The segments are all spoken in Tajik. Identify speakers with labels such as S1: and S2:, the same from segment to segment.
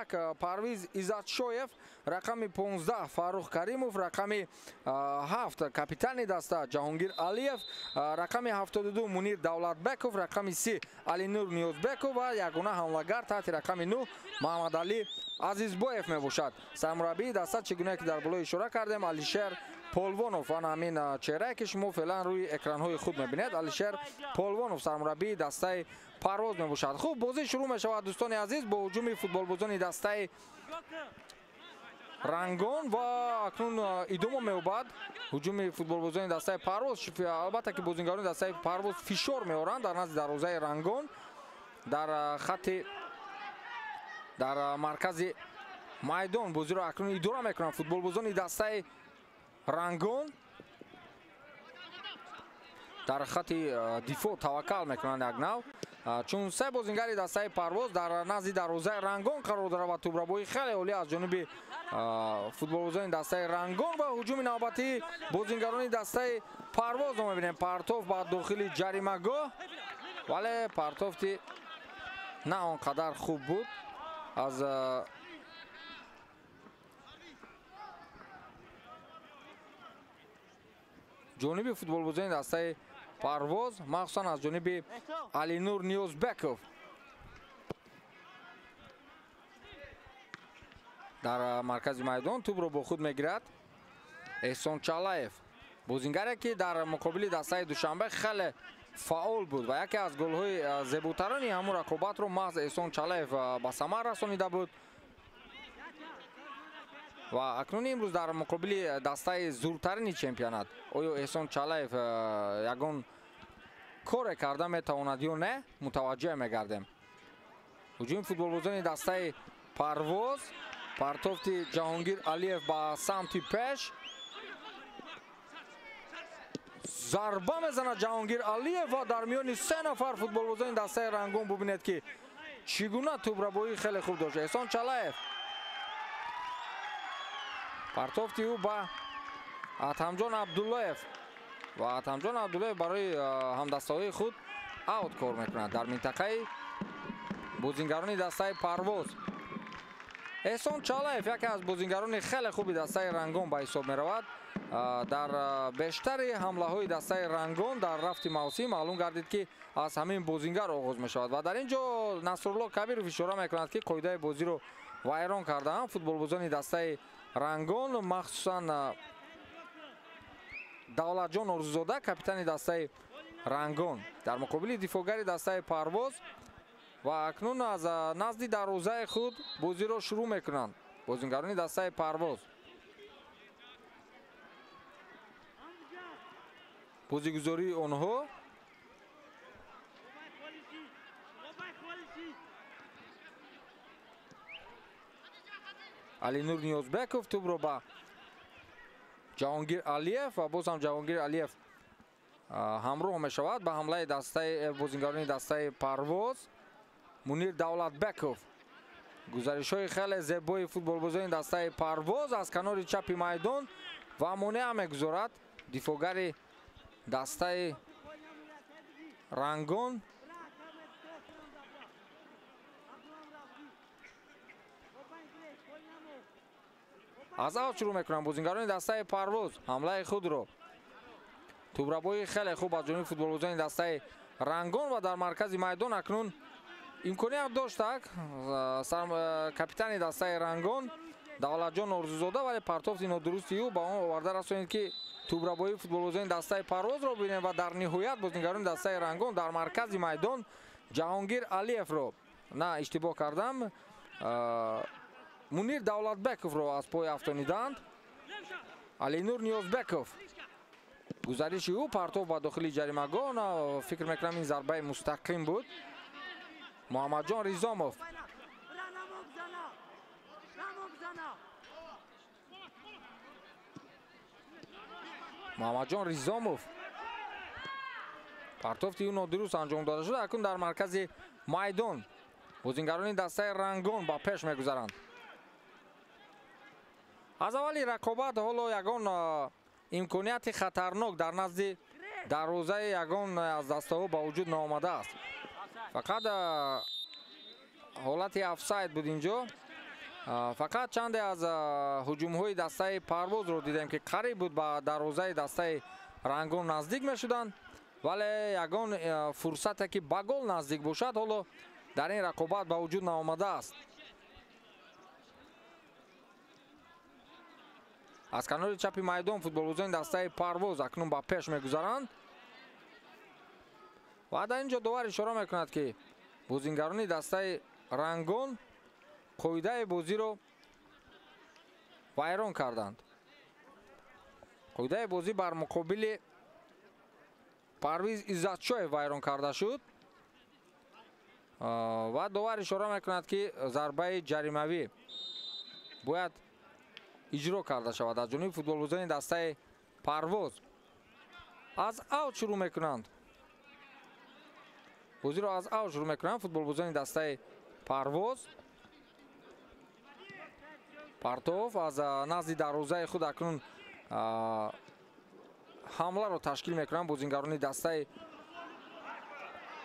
S1: 1 Парвиз Иззатшоев, рақами 15 Фаррух Каримов, рақами 7 капитани даста Ҷаҳонгир Алиев, рақами 72 Мунир Давлатбеков, рақами 30 Алинур Ниёзбеков ва ягона ҳамлагар таҳти рақами 9 Муҳаммадалӣ Азизбоев мебошад. Сармураббии даста, чӣ гуна ки дар боло ишора кардем, Алишер Полвонов. Ана ҳамин чеҳрае ки шумо феълан рӯи экранҳои худ мебинед, Алишер Полвонов сармураббии дастаи Парвоз мебошад. Хуб, бозӣ шурӯъ мешавад, дӯстони азиз, бо ҳуҷуми футболбозони дастаи Рангон ва акнун идома меёбад ҳуҷуми футболбозони дастаи Парвоз. Албатта ки бозингарони дастаи Парвоз фишор меоранд дар назди дарвозаи Рангон, дар хатти дар маркази майдон бозиро акнун идора мекунанд футболбозони дастаи Рангон. Дар хатти дифоъ таваккал мекунанд як нав, чун се бозингари дастаи Парвоз дар назди дарвозаи Рангон қарор дорад ва тӯбрабоӣ хеле олӣ аз ҷониби футболбозони дастаи Рангон ва ҳуҷуми навбатии бозингарони дастаи Парвозро мебинем. Партов ба дохили ҷаримагоҳ, вале партофти на он қадар хуб буд аз ҷониби футболбозони дастаи Парвоз, махсусан аз ҷониби Алинур Ниёзбеков. Дар маркази майдон тӯбро бо худ мегирад Эҳсон Чалаев, бозингаре ки дар муқобили дастаи Душанбе хеле фаъол буд ва яке аз голҳои зеботарини ҳамун рақобатро маҳз Эҳсон Чалаев ба самар расонида буд. Ва акнун имрӯз дар муқобили дастаи зуртарини чемпионат оё Эҳсон Чалаев ягон коре карда метавонад ё не, мутаваҷҷеҳ мегардем. Ҳуҷуми футболбозони дастаи Парвоз, партофти Ҷаҳонгир Алиев ба самти пеш, зарба мезанад Ҷаҳонгир Алиев ва дар миёни се нафар футболбозони дастаи Рангон бубинед ки чӣ гуна тӯбрабоӣ хеле хуб дошт Эҳсон Чалаев. Партофти ӯ ба Атамҷон Абдуллоев ва Атамҷон Абдуллоев барои ҳамдастаҳои худ аут кор мекунад дар минтақаи бозингарони дастаи Парвоз. Эҳсон Чалаев яке аз бозингарони хеле хуби дастаи Рангон ба ҳисоб меравад. Дар бештари ҳамлаҳои дастаи Рангон дар рафти мавсим маълум гардид ки аз ҳамин бозингар оғоз мешавад ва дар ин ҷо Насрулло Кабиров ишора мекунад ки қоидаи бозиро вайрон кардаанд футболбозони дастаи Рангон, махсусан Давлатҷон Орзузода, капитани дастаи Рангон, дар муқобили дифоъгари дастаи Парвоз. Ва акнун аз назди дарвозаи худ бозиро шурӯъ мекунанд бозингарони дастаи Парвоз. Бозигузории онҳо Алинур Ниёзбеков тӯбро ба Ҷаҳонгир Алиев ва боз ҳам Ҷаҳонгир Алиев ҳамроҳ мешавад ба ҳамлаи дастаи бозингарони дастаи Парвоз. Мунир Давлатбеков, гузаришҳои хеле зебои футболбозони дастаи Парвоз аз канори чапи майдон ва монеа мегузорад дифоъгари дастаи Рангон. Аз авҷ шурӯъ мекунанд бозингарони дастаи Парвоз ҳамлаи худро. Тӯбрабои хеле хуб аз ҷониби футболбозони дастаи Рангон ва дар маркази майдон акнун имконият доштак капитани дастаи Рангон Давлатҷон Орзузода, вале партофти нодурусти ӯ ба он оварда расонид ки тӯбрабоии футболбозони дастаи Парвозро бибинем ва дар ниҳоят бозингарони дастаи Рангон дар маркази майдон Ҷаҳонгир Алиевро, на иштибоҳ кардам, Мунир Давлатбековро аз пой афтониданд. Алинур Ниёзбеков, гузариши ӯ партоф ба дохили ҷаримагоҳ, фикр мекунам ин зарбаи мустақим буд. Муҳаммадҷон Ризомов, Муҳаммадҷон Ризомов партофти ӯ нодуруст анҷом дода шуд. Акнун дар маркази майдон бозингарони дастаи Рангон ба пеш мегузаранд. Аз аввали рақобат ҳоло ягон имконияти хатарнок дар назди дарвозаи ягон аз дастаҳо ба вуҷуд наомадааст. Фақат ҳолати офсайд буд инҷо. Фақат чанде аз ҳуҷумҳои дастаи Парвозро дидем, ки қариб буд ба дарвозаи дастаи Рангон наздик мешуданд, вале ягон фурсате ки ба гол наздик бошад, ҳоло дар ин рақобат ба вуҷуд наомадааст. Аз канори чапи майдон футболбозони дастаи Парвоз акнун ба пеш мегузаранд ва дар ин ҷо довар ишора мекунад, ки бозингарони дастаи Рангон қоидаи бозиро вайрон карданд. Қоидаи бозӣ бар муқобили Парвиз Иззатшоев вайрон карда шуд ва довар ишора мекунад, ки зарбаи ҷаримавӣ бояд иҷро карда шавад аз ҷониби футболбозони дастаи Парвоз. Аз авҷ шурӯъ мекунанд. Бозиро аз авҷ шурӯъ мекунанд футболбозони дастаи Парвоз. Партов аз назди дарвозаи худ акнун ҳамларо ташкил мекунанд бозингарони дастаи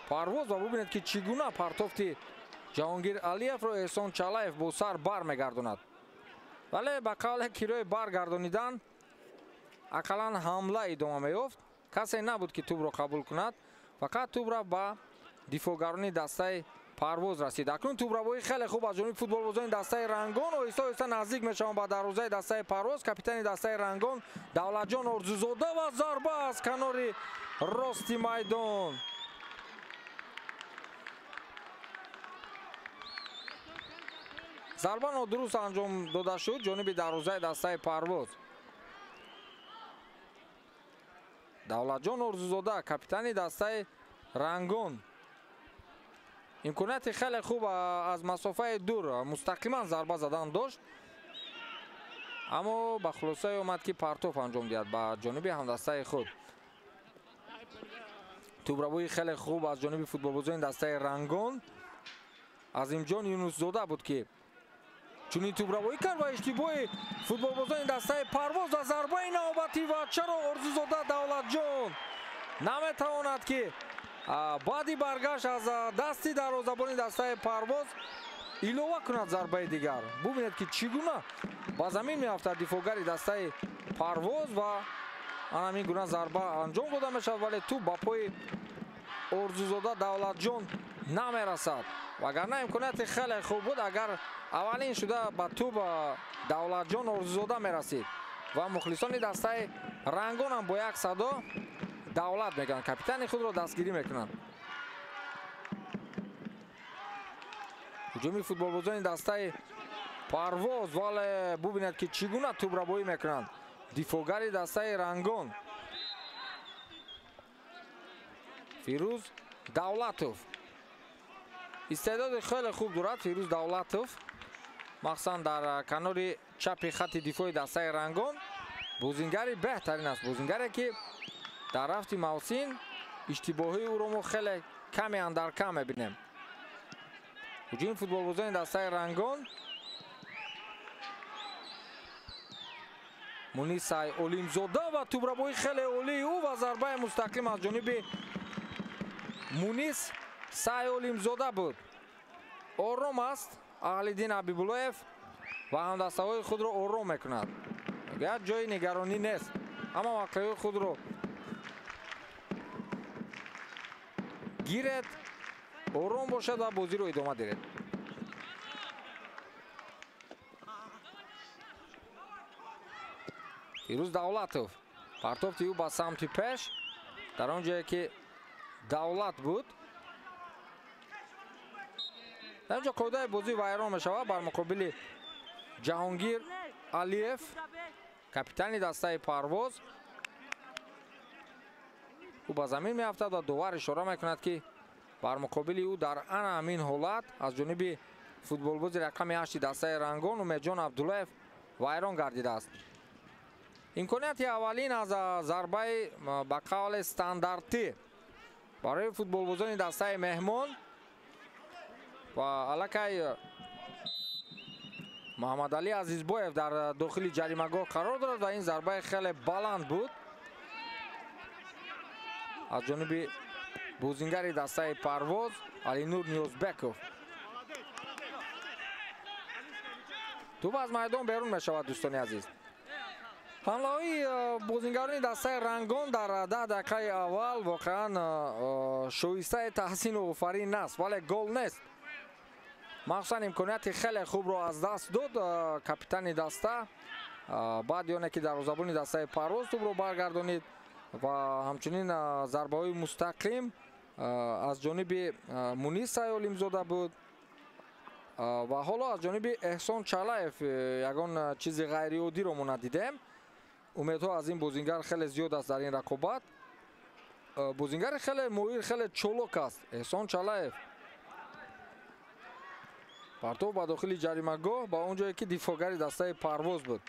S1: Парвоз ва бубинед, ки чӣ гуна партофти Ҷаҳонгир Алиевро Эҳсон Чалаев бо сар бармегардонад. Вале ба қавле кирои баргардонидан ақаллан ҳамла идома меёфт. Касе набуд, ки тӯбро қабул кунад, фақат тӯб рафт ба дифоъгарони дастаи Парвоз расид. Акнун тӯбравоӣ хеле хуб аз ҷониби футболбозони дастаи Рангон. Оҳиста оҳиста наздик мешаванд ба дарвозаи дастаи Парвоз. Капитани дастаи Рангон Давлатҷон Орзузода ва зарба аз канори рости майдон. Зарба нодуруст анҷом дода шуд ҷониби дарвозаи дастаи Парвоз. Давлатҷон Орзузода, капитани дастаи Рангон, имконияти хеле хуб аз масофаи дур мустақиман зарба задан дошт, аммо ба хулосае омад, ки партоф анҷом диҳад ба ҷониби ҳамдастаи худ. Тӯбравои хеле хуб аз ҷониби футболбозони дастаи Рангон. Азимҷон Юнусзода буд, ки чунин тӯбравоӣ кард ва иштибоҳи футболбозони дастаи Парвоз ва зарбаи навбатӣ. Ва чаро Орзузода Давлатҷон наметавонад, ки баъди баргашт аз дасти дарвозабони дастаи Парвоз илова кунад зарбаи дигар. Бубинед, ки чӣ гуна ба замин меафтад дифоъгари дастаи Парвоз ва ана ҳамин гуна зарба анҷом дода мешавад, вале тӯб ба пои Орзузода Давлатҷон намерасад. Вагарна имконияти хеле хуб буд, агар аввалин шуда ба тӯб Давлатҷон Орзузода мерасид. Ва мухлисони дастаи Рангон ҳам бо як садо Давлат мегӯянд, капитани худро дастгирӣ мекунанд. Ҳуҷуми футболбозони дастаи Парвоз, вале бубинед, ки чӣ гуна тӯбрабоӣ мекунанд дифоъгари дастаи Рангон Фирӯз Давлатов. Истеъдоди хеле хуб дорад Фирӯз Давлатов, махсусан дар канори чапи хатти дифои дастаи Рангон бозингари беҳтарин аст, бозингаре ки дар рафти мавсим иштибоҳии ӯро мо хеле каме андар кам мебинем. Ҳуҷуми футболбозони дастаи Рангон. Мунисай Олимзода ва тӯбрабои хеле олии ӯ ва зарбаи мустақим аз ҷониби Мунис Сай Олимзода буд. Ором аст Аҳлиддин Ҳабибуллоев ва ҳамдастаҳои худро ором мекунад. Мегӯяд, ҷои нигаронӣ нест, ҳама вақеаҳои худро гиред, ором бошад ва бозиро идома диҳед. Фирӯз Давлатов, партофти ӯ ба самти пеш, дар он ҷое ки Давлат буд. Дар ин ҷо қоидаи бозӣ вайрон мешавад бар муқобили Ҷаҳонгир Алиев, капитани дастаи Парвоз. Ӯ ба замин меафтад ва довар ишора мекунад, ки бар муқобили ӯ дар ана ҳамин ҳолат аз ҷониби футболбози рақами 8 дастаи Рангон Умедҷон Абдуллаев вайрон гардидааст. Имконияти аввалин аз зарбаи ба қавле стандартӣ барои футболбозони дастаи меҳмон ва аллакай Муҳаммадалӣ Азизбоев дар дохили ҷаримагоҳ қарор дорад ва ин зарбаи хеле баланд буд аз ҷониби бозингари дастаи Парвоз Алинур Ниёзбеков. Тӯп аз майдон берун мешавад, дӯстони азиз. Ҳамлаҳои бозингарони дастаи Рангон дар 10 дақиқаи аввал воқеан шоистаи таҳсину офарин аст, вале гол нест. Махсусан имконияти хеле хубро аз даст дод капитани даста, баъди оне ки дарвозабони дастаи Парвоз тӯбро баргардонид ва ҳамчунин зарбаҳои мустақим аз ҷониби Мунис Саёлимзода буд ва ҳоло аз ҷониби Эҳсон Чалаев ягон чизи ғайриоддиро мо надидем. Умедҳо аз ин бозингар хеле зиёд аст дар ин рақобат. Бозингари хеле моҳир, хеле чолок аст Эҳсон Чалаев. Партов ба дохили ҷаримагоҳ, ба он ҷое ки дифоъгари дастаи Парвоз буд.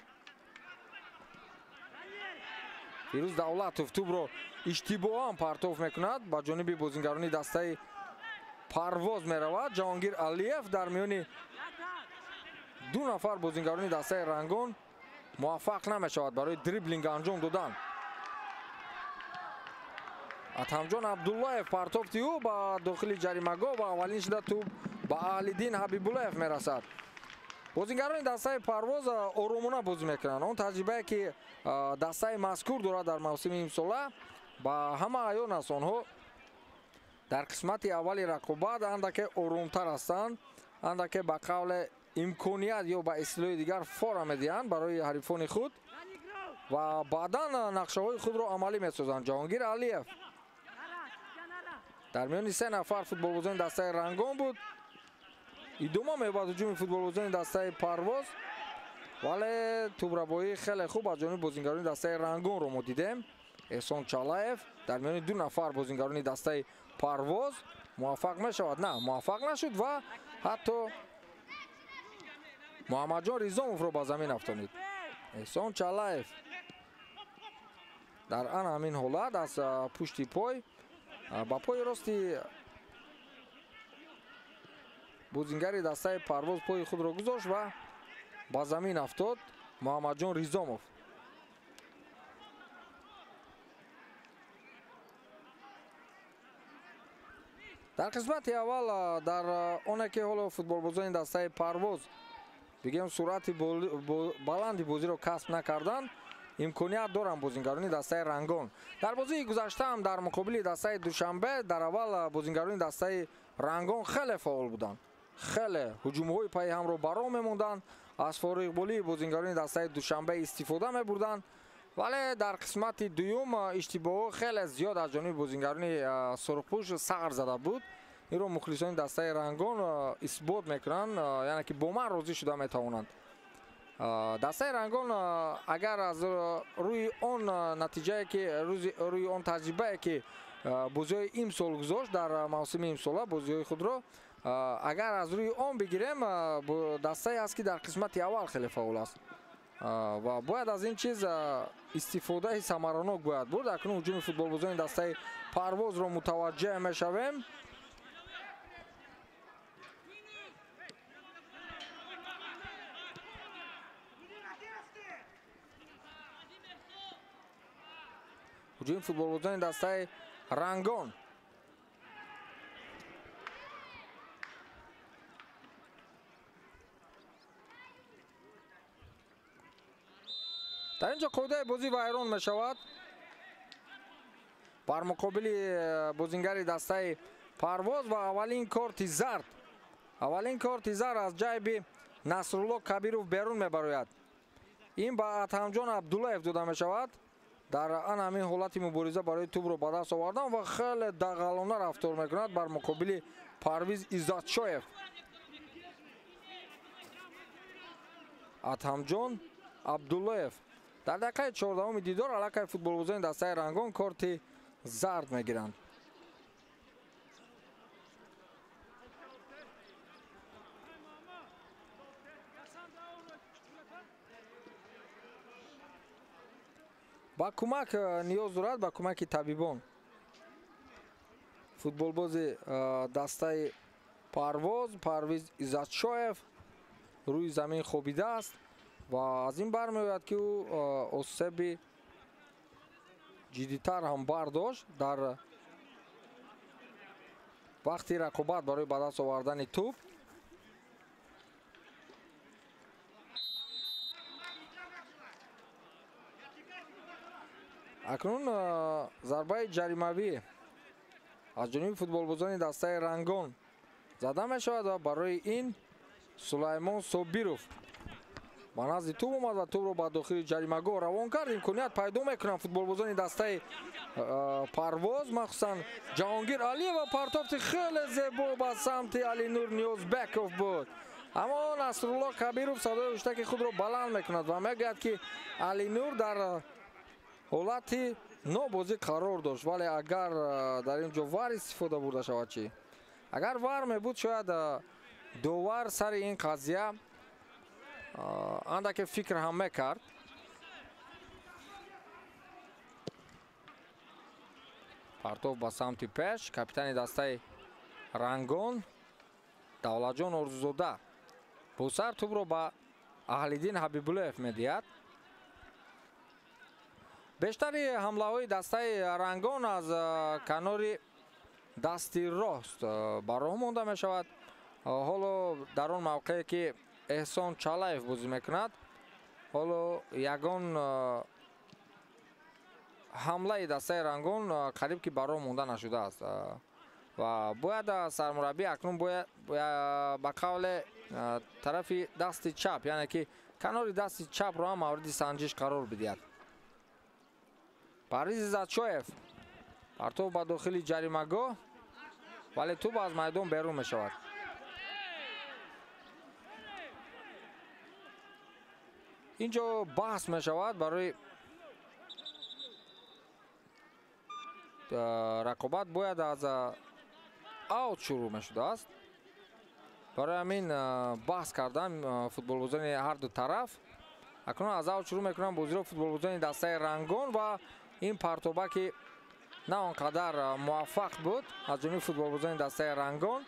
S1: Фирӯз Давлатов тӯбро иштибоҳан партов мекунад, ба ҷониби бозингарони дастаи Парвоз меравад. Ҷаҳонгир Алиев дар миёни ду нафар бозингарони дастаи Рангон муваффақ намешавад барои дриблинг анҷом додан. Атамҷон Абдуллаев партофти ӯ ба дохили ҷаримагоҳ ва аввалин шуда тӯб ба Аҳлиддин Ҳабибуллаев мерасад. Бозингарони дастаи Парвоз оромона бозӣ мекунанд. Он таҷрибае ки дастаи мазкур дорад дар мавсими имсола ба ҳама аён аст. Онҳо дар қисмати аввали рақобат андаке оромтар ҳастанд, андаке ба қавле имконият ё ба истилоҳи дигар фора медиҳанд барои ҳарифони худ ва баъдан нақшаҳои худро амалӣ месозанд. Ҷаҳонгир Алиев дар миёни се нафар футболбозони дастаи Рангон буд. Идома меёбад ҳуҷуми футболбозони дастаи Парвоз, вале тӯбрабоӣ хеле хуб аз ҷониби бозингарони дастаи Рангонро мо дидем. Эҳсон Чалаев дар миёни ду нафар бозингарони дастаи Парвоз муваффақ мешавад. На, муваффақ нашуд ва ҳатто Муҳаммадҷон Ризомовро ба замин афтонид. Эҳсон Чалаев дар ан ҳамин ҳолат аз пушти пой ба пои рости бозингари дастаи Парвоз пои худро гузошт ва ба замин афтод Муҳаммадҷон Ризомов. Дар қисмати аввал, дар оне ки ҳоло футболбозони дастаи Парвоз бигем суръати баланди бозиро касб накарданд, имконият доранд бозингарони дастаи Рангон. Дар бозии гузашта ҳам дар муқобили дастаи Душанбе дар аввал бозингарони дастаи Рангон хеле фаъол буданд, хеле ҳуҷумҳои пайи ҳамро ба роҳ мемонданд, аз фориғболии бозингарони дастаи Душанбе истифода мебурданд, вале дар қисмати дуюм иштибоҳҳо хеле зиёд аз ҷониби бозингарони сурхпӯш сағр зада буд. Инро мухлисони дастаи Рангон исбот мекунанд, яъне ки бо ман розӣ шуда метавонанд. Дастаи Рангон агар аз рӯи он натиҷае ки рӯи он таҷрибае ки бозиҳои имсол гузошт дар мавсими имсола бозиҳои худро агар аз рӯи он бигирем, дастае аст ки дар қисмати аввал хеле фаъол аст ва бояд аз ин чиз истифодаи самаранок бояд бурд. Акнун ҳуҷуми футболбозони дастаи Парвозро мутаваҷҷеҳ мешавем. Ҳуҷуми футболбозони дастаи Рангон. Дар ин ҷо қоидаи бозӣ вайрон мешавад. Бар муқобили бозингари дастаи Парвоз ва аввалин корти зард. Аввалин корти зард аз ҷайби Насрулло Кабиров берун мебарояд. Ин ба Атамҷон Абдуллаев дода мешавад. Дар ан ҳамин ҳолати мубориза барои тӯбро ба даст овардан ва хеле дағалона рафтор мекунад бар муқобили Парвиз Иззатшоев. Атамҷон Абдуллаев дар дақиқаи 14-уми дидор аллакай футболбозони дастаи Рангон корти зард мегиранд. Ба кӯмак ниёз дорад, ба кӯмаки табибон. Футболбози дастаи Парвоз Парвиз Иззатшоев рӯи замин хобидааст ва аз ин бармеояд ки ӯ осеби ҷиддитар ҳам бардошт дар вақти рақобат барои ба даст овардани тӯб. Акнун зарбаи ҷаримавӣ аз ҷониби футболбозони дастаи Рангон зада мешавад ва барои ин Сулаймон Собиров ба назди тӯб омад ва тӯбро ба дохили ҷаримагоҳ равон кард. Имконият пайдо мекунанд футболбозони дастаи Парвоз, махсусан Ҷаҳонгир Алиев ва партофти хеле зебо ба самти Алинур Ниёзбеков буд. Аммо Насрулло Кабиров садои ҳуштаки худро баланд мекунад ва мегӯяд, ки Алинур дар ҳолати нобозӣ қарор дошт, вале агар дар ин ҷо вар истифода бурда шавад чӣ? Агар вар мебуд, шояд довар сари ин қазия андаке фикр ҳам мекард. Партов ба самти пеш, капитани дастаи Рангон Давлатҷон Орзузода бо сар тӯбро ба Аҳлиддин Ҳабибуллоев медиҳад. Бештари ҳамлаҳои дастаи Рангон аз канори дасти рост ба роҳ монда мешавад. Ҳоло дар он мавқее ки Эҳсон Чалаев бозӣ мекунад, ҳоло ягон ҳамлаи дастаи Рангон қариб ки ба роҳ монда нашудааст ва бояд сармураббӣ акнун бояд ба қавле тарафи дасти чап, яъне ки канори дасти чапро ҳам мавриди санҷиш қарор бидиҳад. Парвиз Иззатшоев партов ба дохили ҷаримагоҳ, вале тӯб аз майдон берун мешавад. Инҷо баҳс мешавад барои рақобат бояд аз аут шурӯъ мешудааст. Барои ҳамин баҳс кардан футболбозони ҳар ду тараф. Акнун аз аут шурӯъ мекунанд бозиро футболбозони дастаи Рангон ва ин партоба ки на он қадар муваффақ буд аз ҷониби футболбозони дастаи Рангон.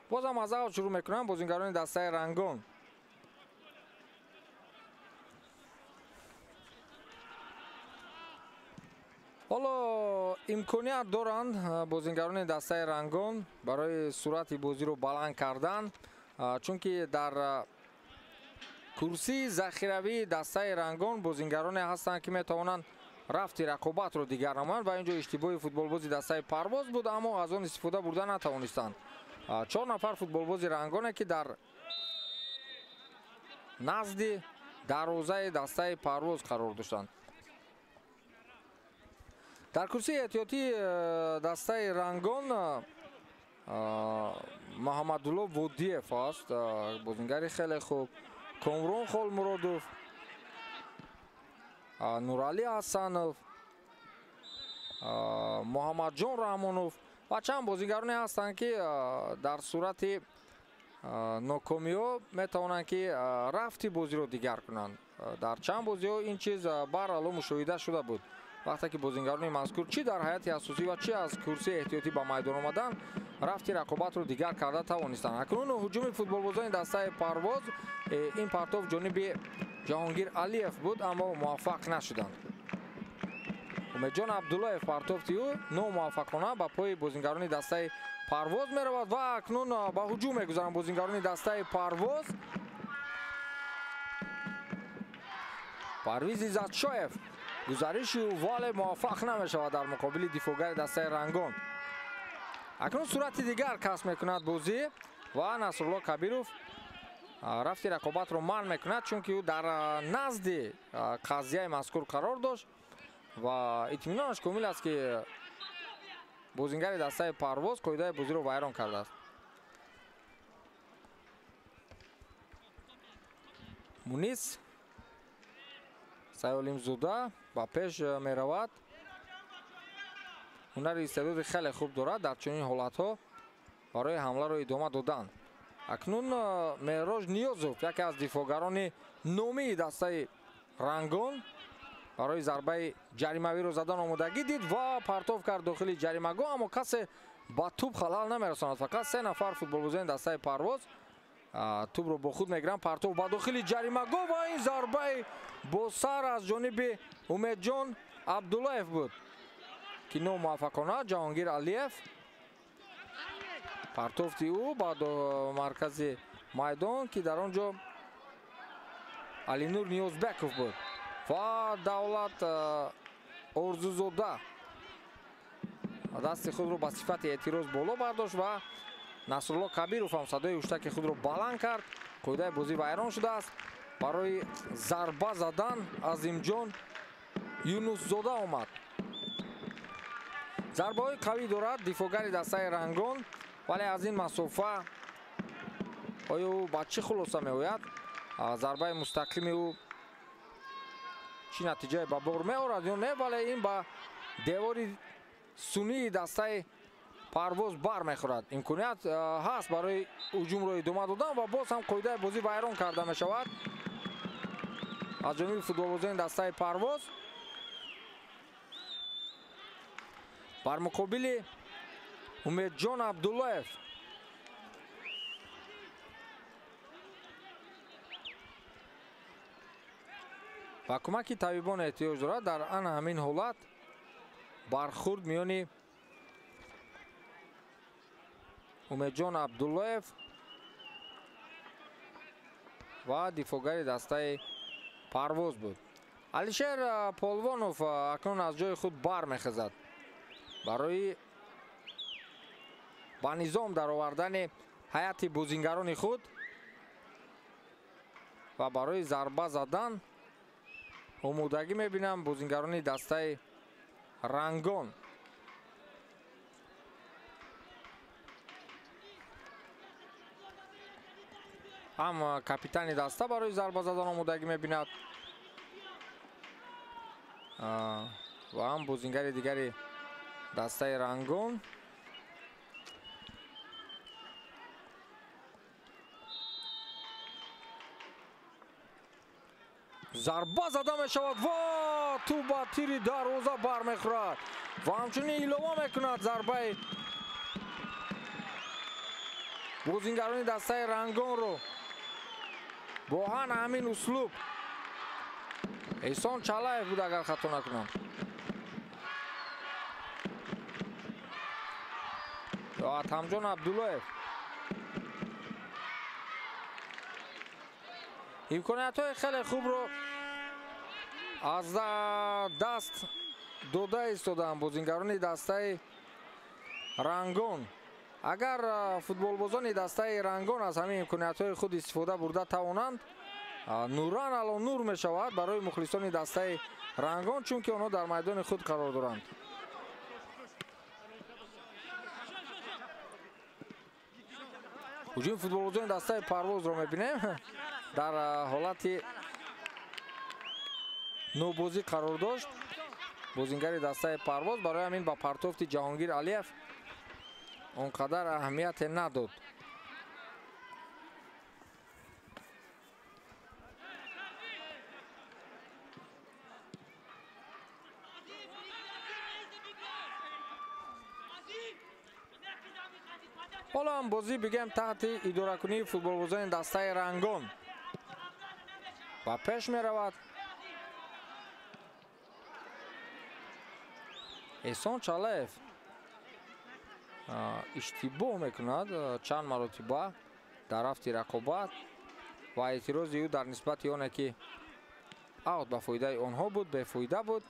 S1: Бозам аз аут шурӯъ мекунанд бозингарони дастаи Рангон. Ҳоло имконият доранд бозингарони дастаи Рангон барои суръати бозиро баланд кардан, чунки дар курсии захиравии дастаи Рангон бозингароне ҳастанд, ки метавонанд рафти рақобатро дигар намоянд ва инҷо иштибоҳи футболбози дастаи Парвоз буд, аммо аз он истифода бурда натавонистанд. 4 нафар футболбози Рангоне ки дар назди дарвозаи дастаи Парвоз қарор доштанд. Дар курсии эҳтиётии дастаи Рангон Муҳаммадулло Водиев аст, бозингари хеле хуб, Комрон Холмуродов, Нуралӣ Ҳасанов, Муҳаммадҷон Раҳмонов ва чанд бозингароне ҳастанд, ки дар сурати нокомиҳо метавонанд, ки рафти бозиро дигар кунанд. Дар чанд бозиҳо ин чиз барало мушоҳида шуда буд. Вақте ки бозингарони мазкур чӣ дар ҳайати асосӣ ва чӣ аз курсии эҳтиётӣ ба майдон омаданд, рафти рақобатро дигар карда тавонистанд. Акнун ҳуҷуми футболбозони дастаи Парвоз, ин партов ҷониби Ҷаҳонгир Алиев буд, аммо муваффақ нашуданд. Умедҷон Абдуллоев партофти ӯ номуваффақона ба пои бозингарони дастаи Парвоз меравад ва акнун ба ҳуҷум мегузаранд бозингарони дастаи Парвоз. Парвиз Иззатшоев гузариши ӯ вале муваффақ намешавад дар муқобили дифоъгари дастаи Рангон. Акнун сурати дигар касб мекунад бозӣ ва Насрулло Кабиров рафти рақобатро манъ мекунад, чунки ӯ дар назди қазияи мазкур қарор дошт ва итминонаш комил аст, ки бозингари дастаи Парвоз қоидаи бозиро вайрон кардааст. Мунис Сайолимзода ба пеш меравад. Ҳунари истеъдоди хеле хуб дорад дар чунин ҳолатҳо барои ҳамларо идома додан. Акнун Меҳроҷ Ниёзов, яке аз дифоъгарони номии дастаи Рангон, барои зарбаи ҷаримавиро задан омодагӣ дид ва партов кард дохили ҷаримагоҳ, аммо касе ба тӯб халал намерасонад. Фақат 3 нафар футболбозони дастаи Парвоз тӯбро бо худ мегиранд. Партов ба дохили ҷаримагоҳ ва ин зарбаи бо сар аз ҷониби Умедҷон Абдуллоев буд, ки номуваффақона Ҷаҳонгир Алиев партофти ӯ ба маркази майдон, ки дар он ҷо Алинур Ниёзбеков буд ва Давлат Орзузода дасти худро ба сифати эътироз боло бардошт ва Насрулло Кабиров ҳам садои ҳуштаки худро баланд кард. Қоидаи бозӣ вайрон шудааст. Барои зарба задан Азимҷон Юнусзода омад. Зарбаҳои қавӣ дорад дифоъгари дастаи Рангон, вале аз ин масофа оё ӯ ба чӣ хулоса меояд? Зарбаи мустақими ӯ чӣ натиҷае ба бор меорад ё не, вале ин ба девори сунии дастаи Парвоз бармехӯрад. Имконият ҳаст барои ҳуҷумро идома додан ва боз ҳам қоидаи бозӣ вайрон карда мешавад аз ҷониби футболбозони дастаи Парвоз. Бар муқобили Умедҷон Абдуллоев ба кӯмаки табибон эҳтиёҷ дорад. Дар ана ҳамин ҳолат бархӯрд миёни Умедҷон Абдуллоев ва дифоъгари дастаи Парвоз буд. Алишер Полвонов акнун аз ҷои худ бармехезад барои ба низом даровардани ҳайати бозингарони худ ва барои зарба задан омодагӣ мебинам бозингарони дастаи Рангон. Ҳам капитани даста барои зарба задан омодагӣ мебинад ва ҳам бозингари дигари дастаи Рангон. Зарба зада мешавад ва тӯб ба тири дарвоза бармехӯрад ва ҳамчунин илова мекунад зарбаи бозингарони дастаи Рангонро бо ҳамин услуб. Эҳсон Чалаев буд, агар хато накунам. Атамҷон Абдуллоев. Имкониятҳои хеле хубро аз даст дода истодаанд бозингарони дастаи Рангон. Агар футболбозони дастаи Рангон аз ҳамин имкониятҳои худ истифода бурда тавонанд, нуран ало нур мешавад барои мухлисони дастаи Рангон, чунки онҳо дар майдони худ қарор доранд. Ҳуҷуми футболбозони дастаи Парвозро мебинем. Дар ҳолати нобозӣ қарор дошт бозингари дастаи Парвоз, барои ҳамин ба партофти Ҷаҳонгир Алиев он қадар аҳамияте надод. ҳоло ҳам бозӣ бигем таҳти идоракунии футболбозони дастаи Рангон ба пеш меравад. Эҳсон Чалаев иштибоҳ мекунад чанд маротиба дар рафти рақобат ва эътирози ӯ дар нисбати оне ки аут ба фоидаи онҳо буд, бефоида буд.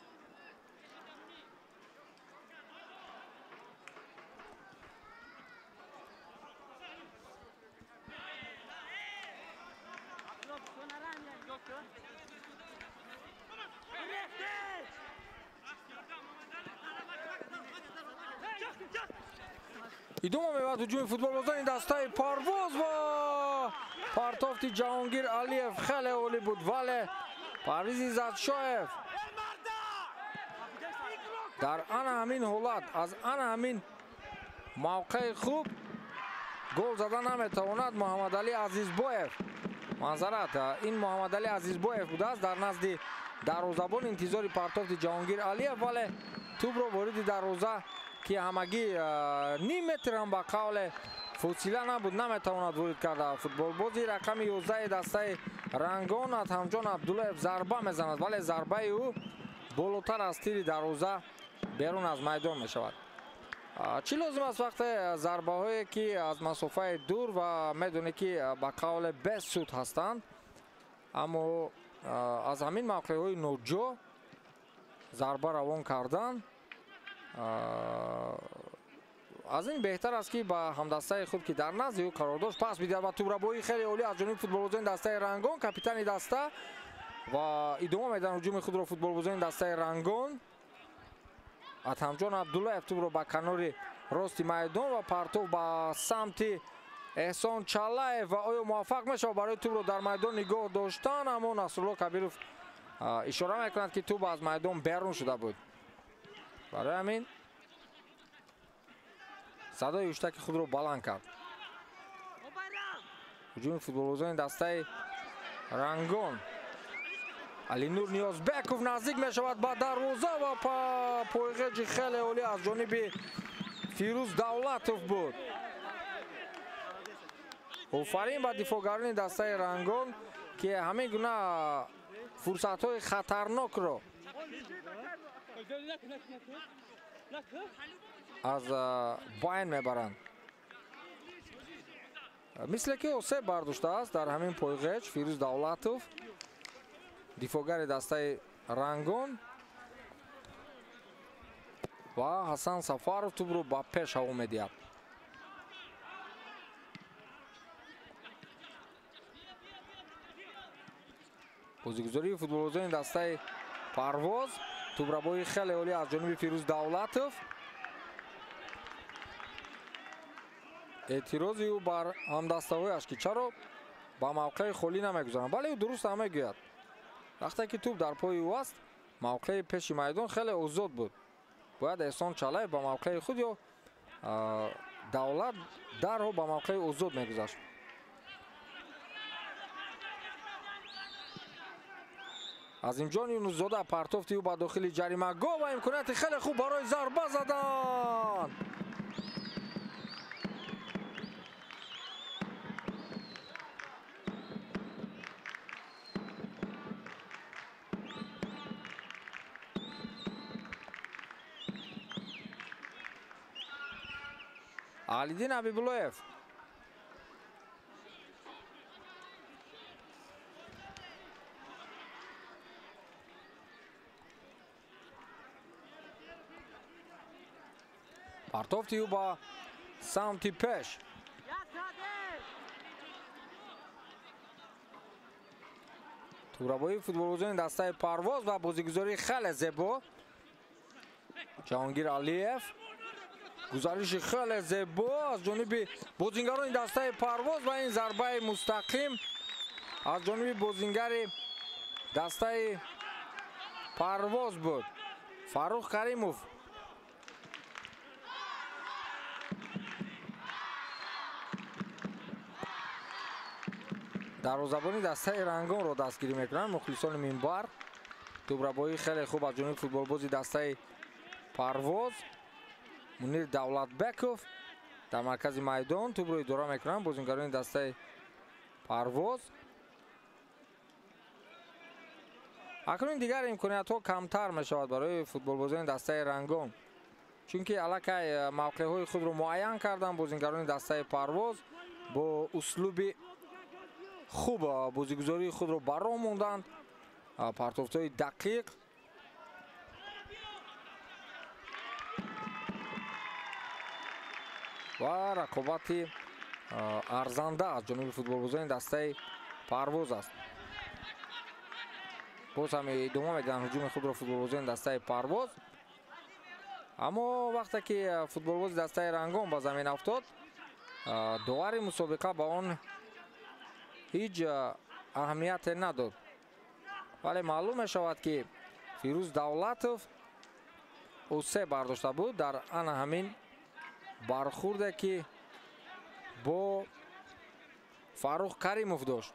S1: Идома меёбад ҳуҷуми футболбозони дастаи Парвоз ва партофти Ҷаҳонгир Алиев хеле олӣ буд, вале Парвиз Иззатшоев дар ана ҳамин ҳолат аз ана ҳамин мавқеи хуб гол зада наметавонад. Муҳаммадалӣ Азизбоев, манзарат, ин Муҳаммадалӣ Азизбоев будааст дар назди дарвозабон интизори партофти Ҷаҳонгир Алиев, вале тӯбро вориди дарвоза ки ҳамагӣ ним метр ҳам ба қавле фосила набуд, наметавонад ворид карда. Футболбози рақами 11 дастаи Рангон Атамҷон Абдуллоев зарба мезанад, вале зарбаи ӯ болотар аз тири дарвоза берун аз майдон мешавад. Чӣ лозим аст вақте зарбаҳое ки аз масофаи дур ва медонӣ ки ба қавле бесуд ҳастанд, аммо аз ҳамин мавқеъҳои ноҷо зарба равон кардан аз ин беҳтар аст ки ба ҳамдастаи худ ки дар назди ӯ қарор дошт пас бидиҳад ва тӯбрабоии хеле олӣ аз ҷониби футболбозони дастаи Рангон, капитани даста, ва идома медиҳанд ҳуҷуми худро футболбозони дастаи Рангон. Атамҷон Абдуллаев тӯбро ба канори рости майдон ва партов ба самти Эҳсон Чалаев ва оё муваффақ мешавад барои тӯбро дар майдон нигоҳ доштан, аммо Насрулло Кабиров ишора мекунад ки тӯб аз майдон берун шуда буд. Барои ҳамин садои ҳуштаки худро баланд кард. Ҳуҷуми футболбозони дастаи Рангон. Алинур Ниёзбеков наздик мешавад ба дарвоза ва пойғеҷи хеле олӣ аз ҷониби Фирӯз Давлатов буд. Офарин ба дифоъгарони дастаи Рангон ки ҳамин гуна фурсатҳои хатарнокро аз байн мебаранд. Мисле ки осеб бардоштааст дар ҳамин пойғеҷ Фирӯз Давлатов, дифоъгари дастаи Рангон, ва Ҳасан Сафаров тӯбро ба пеш ҳаво медиҳад. Бозигузории футболбозони дастаи Парвоз, тӯбрабоии хеле олӣ аз ҷониби Фирӯз Давлатов. Эътирози ӯ бар ҳамдастаҳояш ки чаро ба мавқеи холӣ намегузаранд, вале ӯ дуруст ҳам мегӯяд. Вақте ки тӯб дар пои ӯ аст, мавқеи пеши майдон хеле озод буд. Бояд Эҳсон Чалаев ба мавқеи худ ё Давлат дарҳол ба мавқеи озод мегузашт. Азимҷон Юнусзода партофти ӯ ба дохили ҷаримагоҳ ва имконияти хеле хуб барои зарба задан. Алидин Ҳабибуллоев партофти ӯ ба самти пеш. Тӯбрабоии футболбозони дастаи Парвоз ва бозигузории хеле зебо. Ҷаҳонгир Алиев, гузариши хеле зебо аз ҷониби бозингарони дастаи Парвоз ва ин зарбаи мустақим аз ҷониби бозингари дастаи Парвоз буд. Фаррух Каримов. Дарвозабони дастаи Рангонро дастгирӣ мекунанд мухлисони минбар. Тӯбрабоии хеле хуб аз ҷониби футболбози дастаи Парвоз Мунир Давлатбеков дар маркази майдон тӯбро идора мекунанд бозингарони дастаи Парвоз. Акнун дигар имкониятҳо камтар мешавад барои футболбозони дастаи Рангон, чунки аллакай мавқеъҳои худро муайян карданд бозингарони дастаи Парвоз, бо услуби хуб бозигузории худро ба роҳ монданд, партофтҳои дақиқ. Ва рақобати арзанда аз ҷониби футболбозони дастаи Парвоз аст. Боз ҳам идома медиҳанд ҳуҷуми худро футболбозони дастаи Парвоз. Аммо вақте ки футболбози дастаи Рангон ба замин афтод, довари мусобиқа ба он ҳеҷ аҳамияте надод. Вале маълум мешавад ки Фирӯз Давлатов ӯ бардошта буд дар ана ҳамин бархурде ки бо Фаррух Каримов дошт.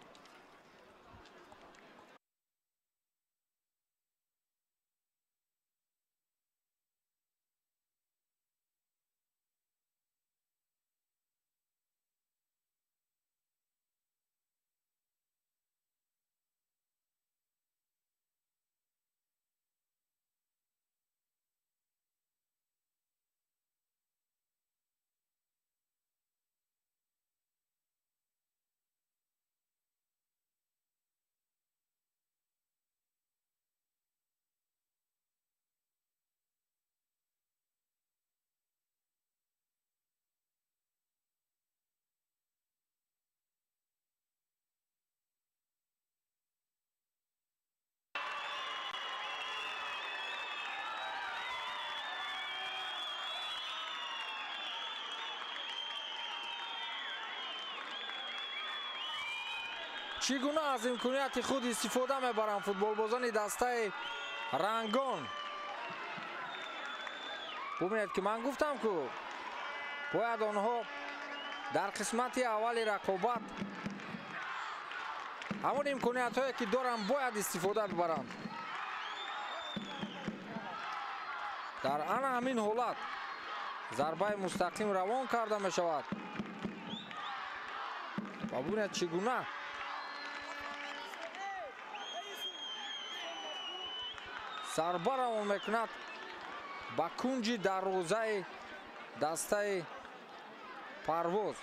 S1: Чӣ гуна аз имконияти худ истифода мебаранд футболбозони дастаи Рангон. Бубинед, ки ман гуфтам, ку бояд онҳо дар қисмати аввали рақобат ҳамон имкониятҳое, ки доранд, бояд истифода бибаранд. Дар ана ҳамин ҳолат зарбаи мустақим равон карда мешавад ва бубинед, чӣ гуна зарба равон мекунад ба кунҷи дарвозаи дастаи Парвоз.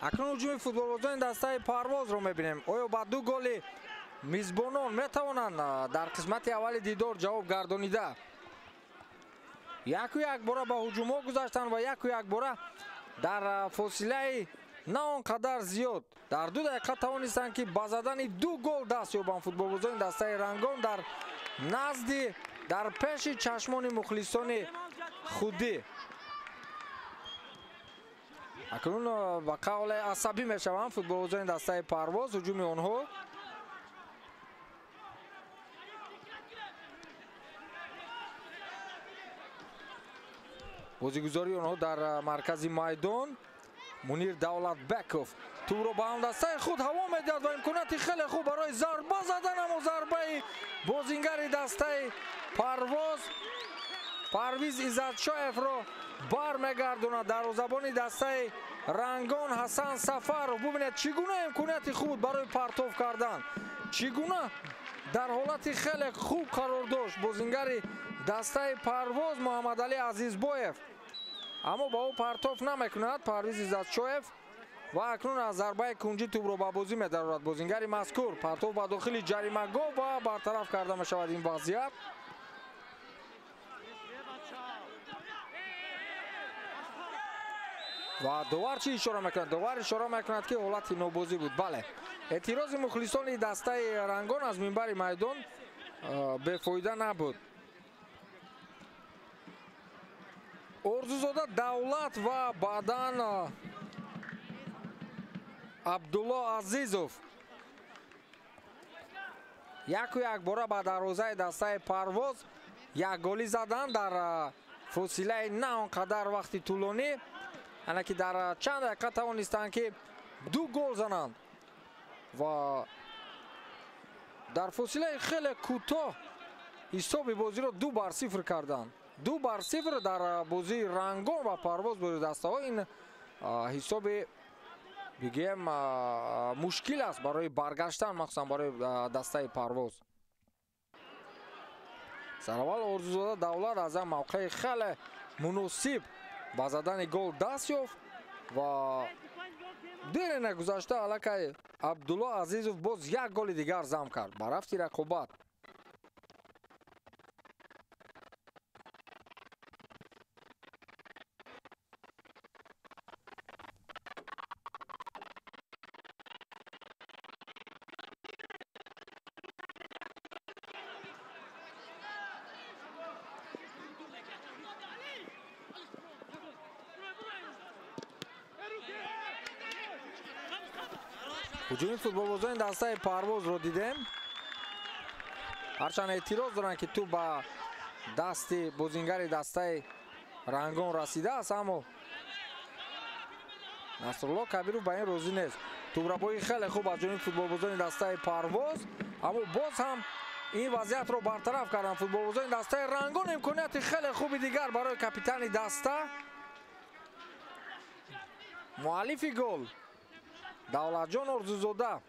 S1: Акнун ҳуҷуми футболбозони дастаи Парвозро мебинем. Оё ба ду голи мизбонон метавонанд дар қисмати аввали дидор ҷавоб гардонида? Яку якбора ба ҳуҷумҳо гузаштанд ва яку якбора дар фосилаи на он қадар зиёд дар 2 дақиқа тавонистанд, ки ба задани 2 гол даст ёбанд футболбозони дастаи Рангон дар назди, дар пеши чашмони мухлисони худӣ. Акнун ба қавле асабӣ мешаванд футболбозони дастаи Парвоз. Ҳуҷуми онҳо бозигузории онҳо дар маркази майдон. Мунир Давлатбеков тӯбро ба ҳамдастаи худ ҳаво медиҳад ва имконияти хеле хуб барои зарба задан, аммо зарбаи бозингари дастаи Парвоз Парвиз Иззатшоевро бармегардонад дарвозабони дастаи Рангон Ҳасан Сафаров. Бубинед, чӣ гуна имконияти хуб барои партов кардан, чӣ гуна дар ҳолати хеле хуб қарор дошт бозингари дастаи Парвоз Муҳаммадалӣ Азизбоев, аммо ба ӯ партов намекунад Парвиз Иззатшоев ва акнун аз зарбаи кунҷӣ тӯбро ба бозӣ медарорад бозингари мазкур. Партов ба дохили ҷаримагоҳ ва бартараф карда мешавад ин вазъият. Ва довар чӣ ишора мекунад? Довар ишора мекунад, ки ҳолати нобозӣ буд. Бале, эътирози мухлисони дастаи Рангон аз минбари майдон бефоида набуд. Орзузода Давлат ва баъдан Абдулло Азизов яку якбора ба дарвозаи дастаи Парвоз як голӣ заданд дар фосилаи на он қадар вақти тӯлонӣ, ана ки дар чанд дақиқа тавонистанд, ки 2 гол зананд ва дар фосилаи хеле кӯтоҳ ҳисоби бозиро 2-0 карданд. 2-0 дар бозии Рангон ва Парвоз бори дастаҳо. Ин ҳисоби бигӯем мушкил аст барои баргаштан, махсусан барои дастаи Парвоз. Сараввал Орзузода Давлат аз ан мавқеи хеле муносиб ба задани гол даст ёфт ва дере нагузашта аллакай Абдулло Азизов боз як голи дигар зам кард ба рафти рақобат. Ҳуҷуми футболбозони дастаи Парвозро дидем. Ҳарчанд эътироз доранд, ки тӯп ба дасти бозингари дастаи Рангон расидааст, аммо Насрулло Кабиров ба ин розӣ нест. Тӯбрабои хеле хуб аз ҷониби футболбозони дастаи Парвоз, аммо боз ҳам ин вазъиятро бартараф карданд футболбозони дастаи Рангон. Имконияти хеле хуби дигар барои капитани даста, муаллифи гол Давлатҷон Орзузода.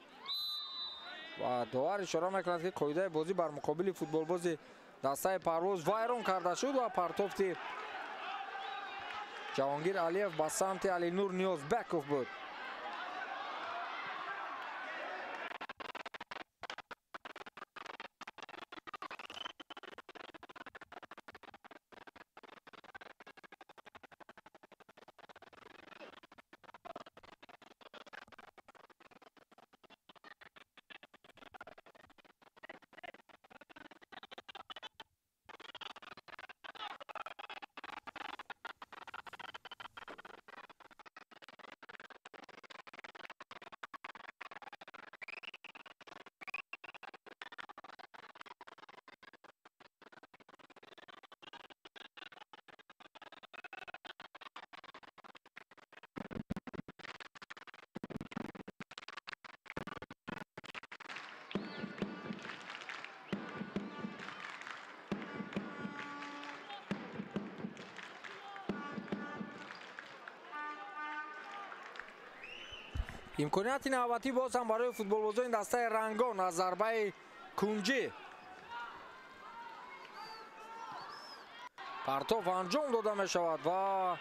S1: Ва довар ишора мекунад, ки қоидаи бозӣ бар муқобили футболбози дастаи Парвоз вайрон карда шуд ва партофти Ҷаҳонгир Алиев ба самти Алинур Ниёзбеков буд. Имконияти навбатӣ боз ҳам барои футболбозони дастаи Рангон аз зарбаи кунҷӣ. Партоф анҷом дода мешавад ва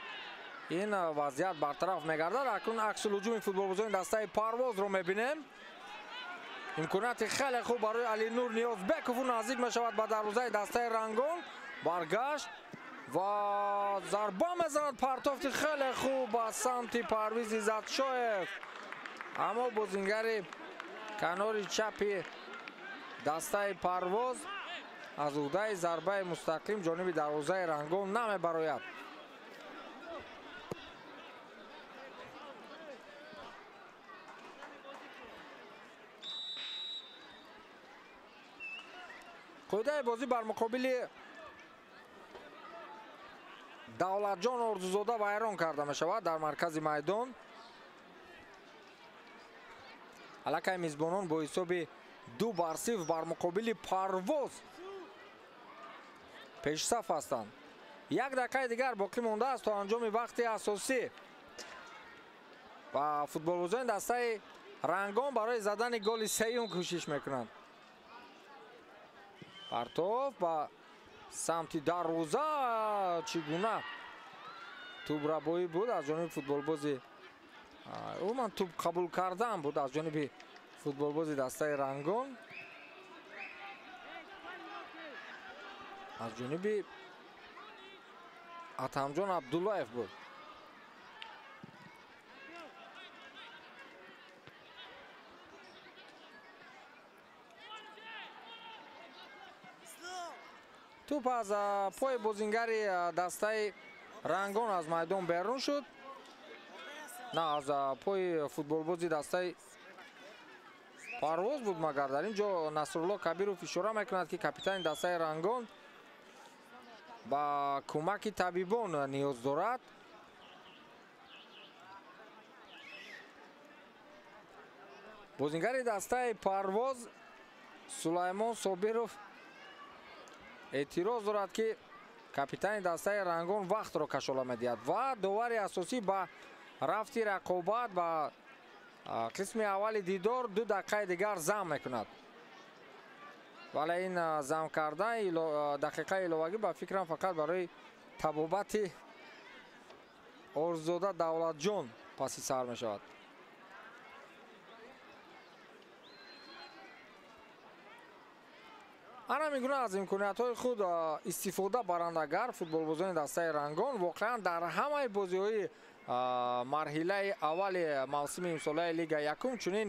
S1: ин вазъият бартараф мегардад. Акнун аксулҳуҷуми футболбозони дастаи Парвозро мебинем. Имконияти хеле хуб барои Алинур Ниёзбеков, наздик мешавад ба дарвозаи дастаи Рангон. Баргашт ва зарба мезанад. Партофти хеле хуб ба самти Парвиз Иззатшоев, аммо бозингари канори чапи дастаи Парвоз аз уҳдаи зарбаи мустақим ҷониби дарвозаи Рангон намебарояд. Қоидаи бозӣ бар муқобили Давлатҷон Орзузода вайрон карда мешавад дар маркази майдон. Аллакай мизбонон бо ҳисоби 2-0 бар муқобили Парвоз пешсаф ҳастанд. Як дақиқаи дигар боқӣ мондааст то анҷоми вақти асосӣ ва футболбозони дастаи Рангон барои задани голи сеюм кӯшиш мекунанд. Партоф ба самти дарвоза, чӣ гуна тӯбрабоӣ буд аз ҷониби футболбози, умуман тӯб қабул кардан буд аз ҷониби футболбози дастаи Рангон, аз ҷониби Атамҷон Абдуллаев буд. Тӯп аз пои бозингари дастаи Рангон аз майдон берун шуд. На, аз пои футболбози дастаи Парвоз буд, магар дар ин ҷо Насрулло Кабиров ишора мекунад, ки капитани дастаи Рангон ба кӯмаки табибон ниёз дорад. Бозингари дастаи Парвоз Сулаймон Собиров эътироз дорад, ки капитани дастаи Рангон вақтро кашола медиҳад ва довари асосӣ ба рафти рақобат ба қисми аввали дидор 2 дақиқаи дигар зам мекунад. Вале ин зам кардан дақиқаи иловагӣ ба фикрам фақат барои табобати Орзузода Давлатҷон паси сар мешавад. Ана мегуна аз имкониятҳои худ истифода барандагар футболбозони дастаи Рангон воқеан дар ҳамаи бозиҳои марҳилаи аввали мавсими имсолаи Лига якум чунин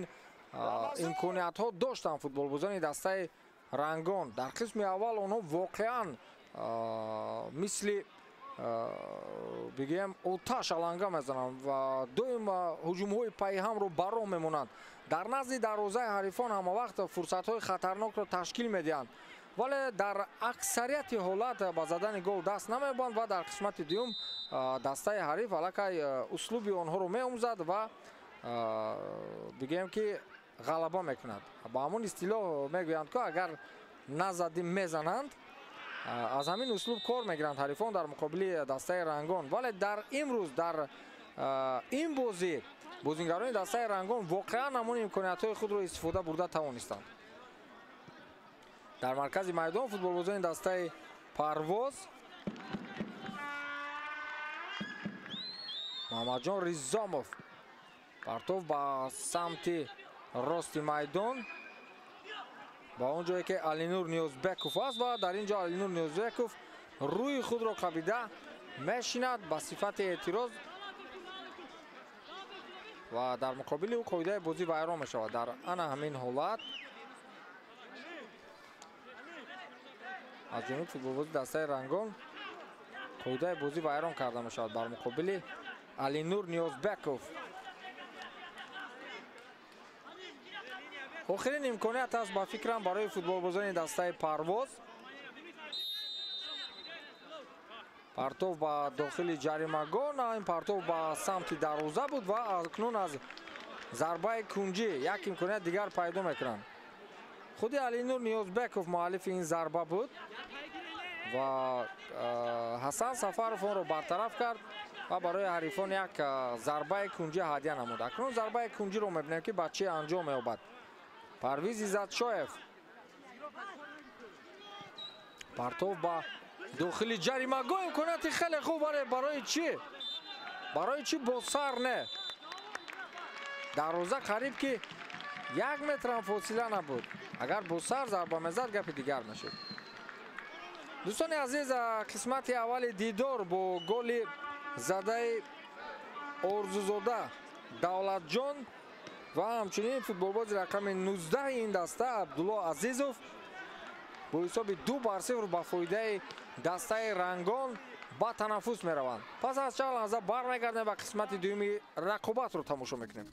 S1: имкониятҳо доштанд футболбозони дастаи Рангон. Дар қисми аввал онҳо воқеан мисли бигӯем оташ аланга мезананд ва доим ҳуҷумҳои пайҳамро ба роҳ мемонанд. Дар назди дарвозаи ҳарифон ҳамавақт фурсатҳои хатарнокро ташкил медиҳанд, вале дар аксарияти ҳолат ба задани гол даст намеёбанд ва дар қисмати дуюм дастаи ҳариф аллакай услуби онҳоро меомӯзад ва бигӯем ки ғалаба мекунад. Ба ҳамон истилоҳ мегӯянд, ки агар назадӣ мезананд, аз ҳамин услуб кор мегиранд ҳарифон дар муқобили дастаи Рангон. Вале дар имрӯз дар ин бозӣ бозингарони дастаи Рангон воқеан ҳамон имкониятҳои худро истифода бурда тавонистанд. Дар маркази майдон футболбозони дастаи Парвоз Муҳаммадҷон Ризомов партов ба самти рости майдон, ба он ҷое ки Алинур Ниёзбеков аст ва дар ин ҷо Алинур Ниёзбеков рӯи худро қабида мешинад ба сифати эътироз ва дар муқобили ӯ қоидаи бозӣ вайрон мешавад. Дар ана ҳамин ҳолат аз ҷониби футболбози дастаи Рангон қоидаи бозӣ вайрон карда мешавад бар муқобили Алинур Ниёзбеков. Охирин имконият аст ба фикрам барои футболбозони дастаи Парвоз. Партов ба дохили ҷаримагоҳ, ин партов ба самти дарвоза буд ва акнун аз зарбаи кунҷӣ як имконият дигар пайдо мекунанд. Худи Алинур Ниёзбеков муаллифи ин зарба буд ва Ҳасан Сафаров онро бартараф кард ва барои ҳарифон як зарбаи кунҷӣ ҳадя намуд. Акнун зарбаи кунҷиро мебинем ки ба чӣ анҷом меёбад. Парвиз Иззатшоев партов ба дохили ҷаримагоҳ, имконияти хеле хуб, вале барои чӣ? Барои чӣ бо сар не? Дарвоза қариб ки 1 метрам фосила набуд. Агар бо сар зарба мезад, гапи дигар мешуд. Дӯстони азиз, қисмати аввали дидор бо голи задаи Орзузода Давлатҷон ва ҳамчунин футболбози рақами 19 ин даста Абдулло Азизов бо ҳисоби 2-0 ба фоидаи дастаи Рангон ба танаффус мераванд. Пас аз чанд лаҳза бармегардем ва қисмати дуюми рақобатро тамошо мекунем.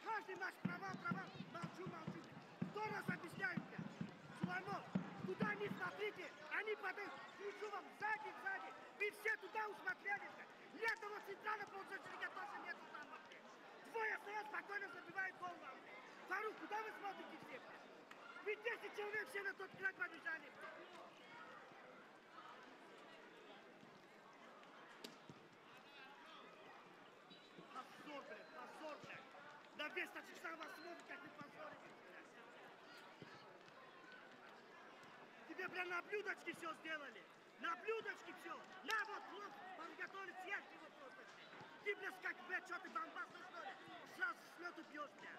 S2: Каждый наш провал, провал, молчу, молчу. Сто раз объясняю, блядь. Сулаймон, туда не смотрите, они подают. Кричу вам, сзади, сзади. Вы все туда усмотрелись, блядь. Ни одного центрального полузащитника тоже нету там, блядь. Двое стоят, спокойно забивают гол вам, блядь. Фарук, куда вы смотрите все, блядь? Вы 10 человек все на тот край побежали, блядь. Позор, блядь, позор, блядь. На весь Таджикистан вас смотрит, как вы позоритесь, блядь. Тебе, бля, на блюдочке все сделали. На блюдочке все. На, вот, плов, подготовили, съешь его просто. Ты, бля, как, бля, что ты, бомбасный, что ли? Сразу с лету пьешь, бля.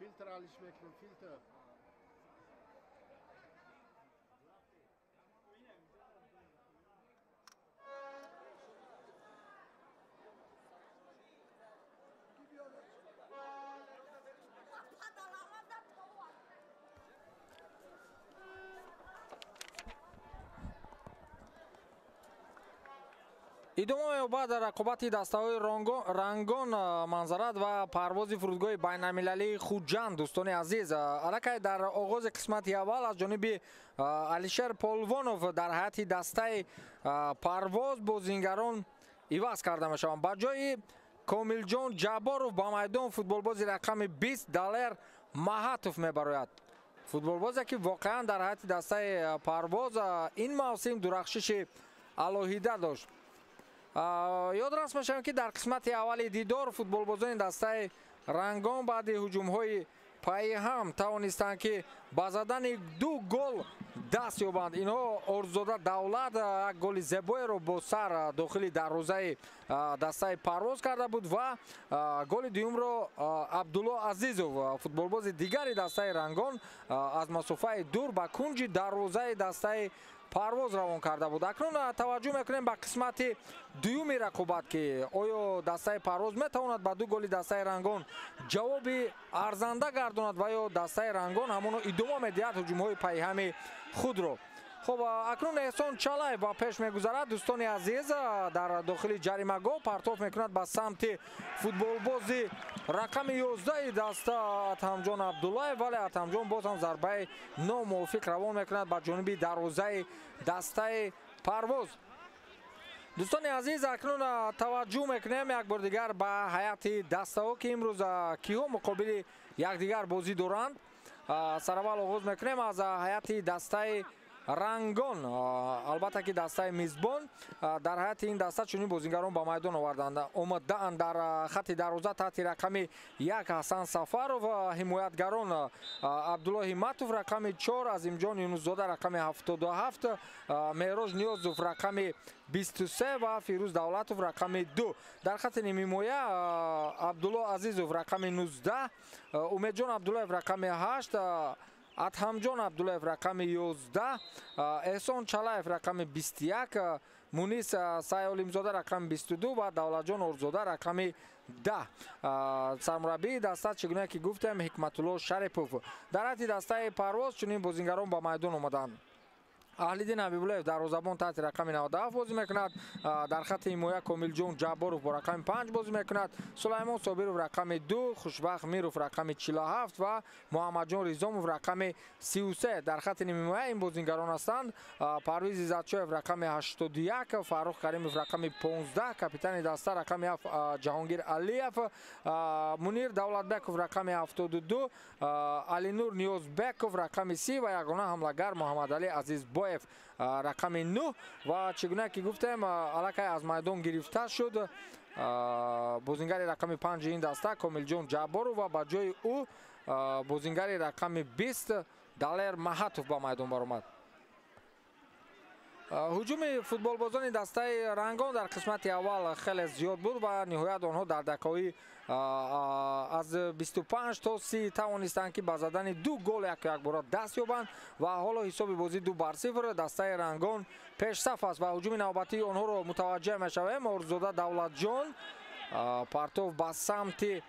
S3: Фильтр алиш мекунем, фильтр.
S1: Идома меёбад рақобати дастаҳои Рангон Манзарат ва Парвози фурудгоҳи байналмилалии Хуҷанд. Дӯстони азиз, аллакай дар оғози қисмати аввал аз ҷониби Алишер Полвонов дар ҳайати дастаи Парвоз бозингарон иваз карда мешаванд. Ба ҷои Комилҷон Ҷабборов ба майдон футболбози рақами 20 Далер Маҳатов мебарояд. Футболбозе ки воқеан дар ҳайати дастаи Парвоз ин мавсим дурахшиши алоҳида дошт. Ёдрас мешавем, ки дар қисмати аввали дидор футболбозони дастаи Рангон баъди ҳуҷумҳои пайи ҳам тавонистанд, ки ба задани 2 гол даст ёбанд. Инҳо Орзузода Давлат як голи зебоеро бо сар дохили дарвозаи дастаи Парвоз карда буд ва голи дуюмро Абдулло Азизов, футболбози дигари дастаи Рангон, аз масофаи дур ба кунҷи дарвозаи дастаи Парвоз равон карда буд. Акнун таваҷҷӯҳ мекунем ба қисмати дуюми рақобат, ки оё дастаи Парвоз метавонад ба 2 голи дастаи Рангон ҷавоби арзанда гардонад ва ё дастаи Рангон ҳамоно идома медиҳад ҳуҷумҳои пайҳами худро. Хуб, акнун Эҳсон Чалаев ба пеш мегузарад. Дӯстони азиз, дар дохили ҷаримагоҳ партоф мекунад ба самти футболбози рақами 11 даста Атамҷон Абдуллаев, вале Атамҷон боз ҳам зарбаи номувофиқ равон мекунад ба ҷониби дарвозаи дастаи Парвоз. Дӯстони азиз, акнун таваҷҷӯҳ мекунем як бор дигар ба ҳайати дастаҳо, ки имрӯз киҳо муқобили якдигар бозӣ доранд. Сараввал оғоз мекунем аз ҳайати дастаи Рангон, албатта ки дастаи мизбон. Дар ҳайати ин даста чунин бозингарон ба майдон оварданд. Омадаанд дар хати дарвоза таҳти рақами 1 Ҳасан Сафаров, ҳимоятгарон Абдулло Ҳиматов рақами 4, Азимҷон Юнусзода рақами 77, Меҳроҷ Ниёзов рақами 23 ва Фирӯз Давлатов рақами 2. Дар хати нимҳимоя Абдулло Азизов рақами 19, Умедҷон Абдуллаев рақами 8, Атҳамҷон Абдуллаев рақами 11, Эҳсон Чалаев рақами 21, Мунис Сайолимзода рақами 22 ва Давлатҷон Орзузода рақами 10. Сармураббии даста, чӣ гуна ки гуфтем, Ҳикматулло Шарипов. Дар ҳайати дастаи Парвоз чунин бозингарон ба майдон омаданд. Аҳлиддин Ҳабибуллаев дарвозабон таҳти рақами 97 бозӣ мекунад. Дар хати ҳимоя Комилҷон Ҷабборов бо рақами 5 бозӣ мекунад. Сулаймон Собиров рақами 2, Хушбахт Миров рақами 47 ва Муҳаммадҷон Ризомов рақами 33. Дар хати нимҳимоя ин бозингарон ҳастанд: Парвиз Иззатшоев рақами 81, Фаррух Каримов рақами 15, капитани даста рақами 7 Ҷаҳонгир Алиев, Мунир Давлатбеков рақами 72, Алинур Ниёзбеков рақами 30 ва ягона ҳамлагар Муҳаммадалӣ Азизбоев рақами 9. Ва чӣ гуна ки гуфтем, аллакай аз майдон гирифта шуд бозингари рақами 5 ин даста Комилҷон Ҷабборов ва ба ҷои ӯ бозингари рақами 20 Далер Маҳатов ба майдон баромад. Ҳуҷуми футболбозони дастаи Рангон дар қисмати аввал хеле зиёд буд ва ниҳоят онҳо дар дақиқаҳои аз 25 то 30 тавонистанд, ки ба задани 2 гол якбора даст ёбанд ва ҳоло ҳисоби бозӣ 2-0 дастаи Рангон пешсаф аст ва ҳуҷуми навбатии онҳоро мутаваҷҷеҳ мешавем. Орзузода Давлатҷон партов ба самти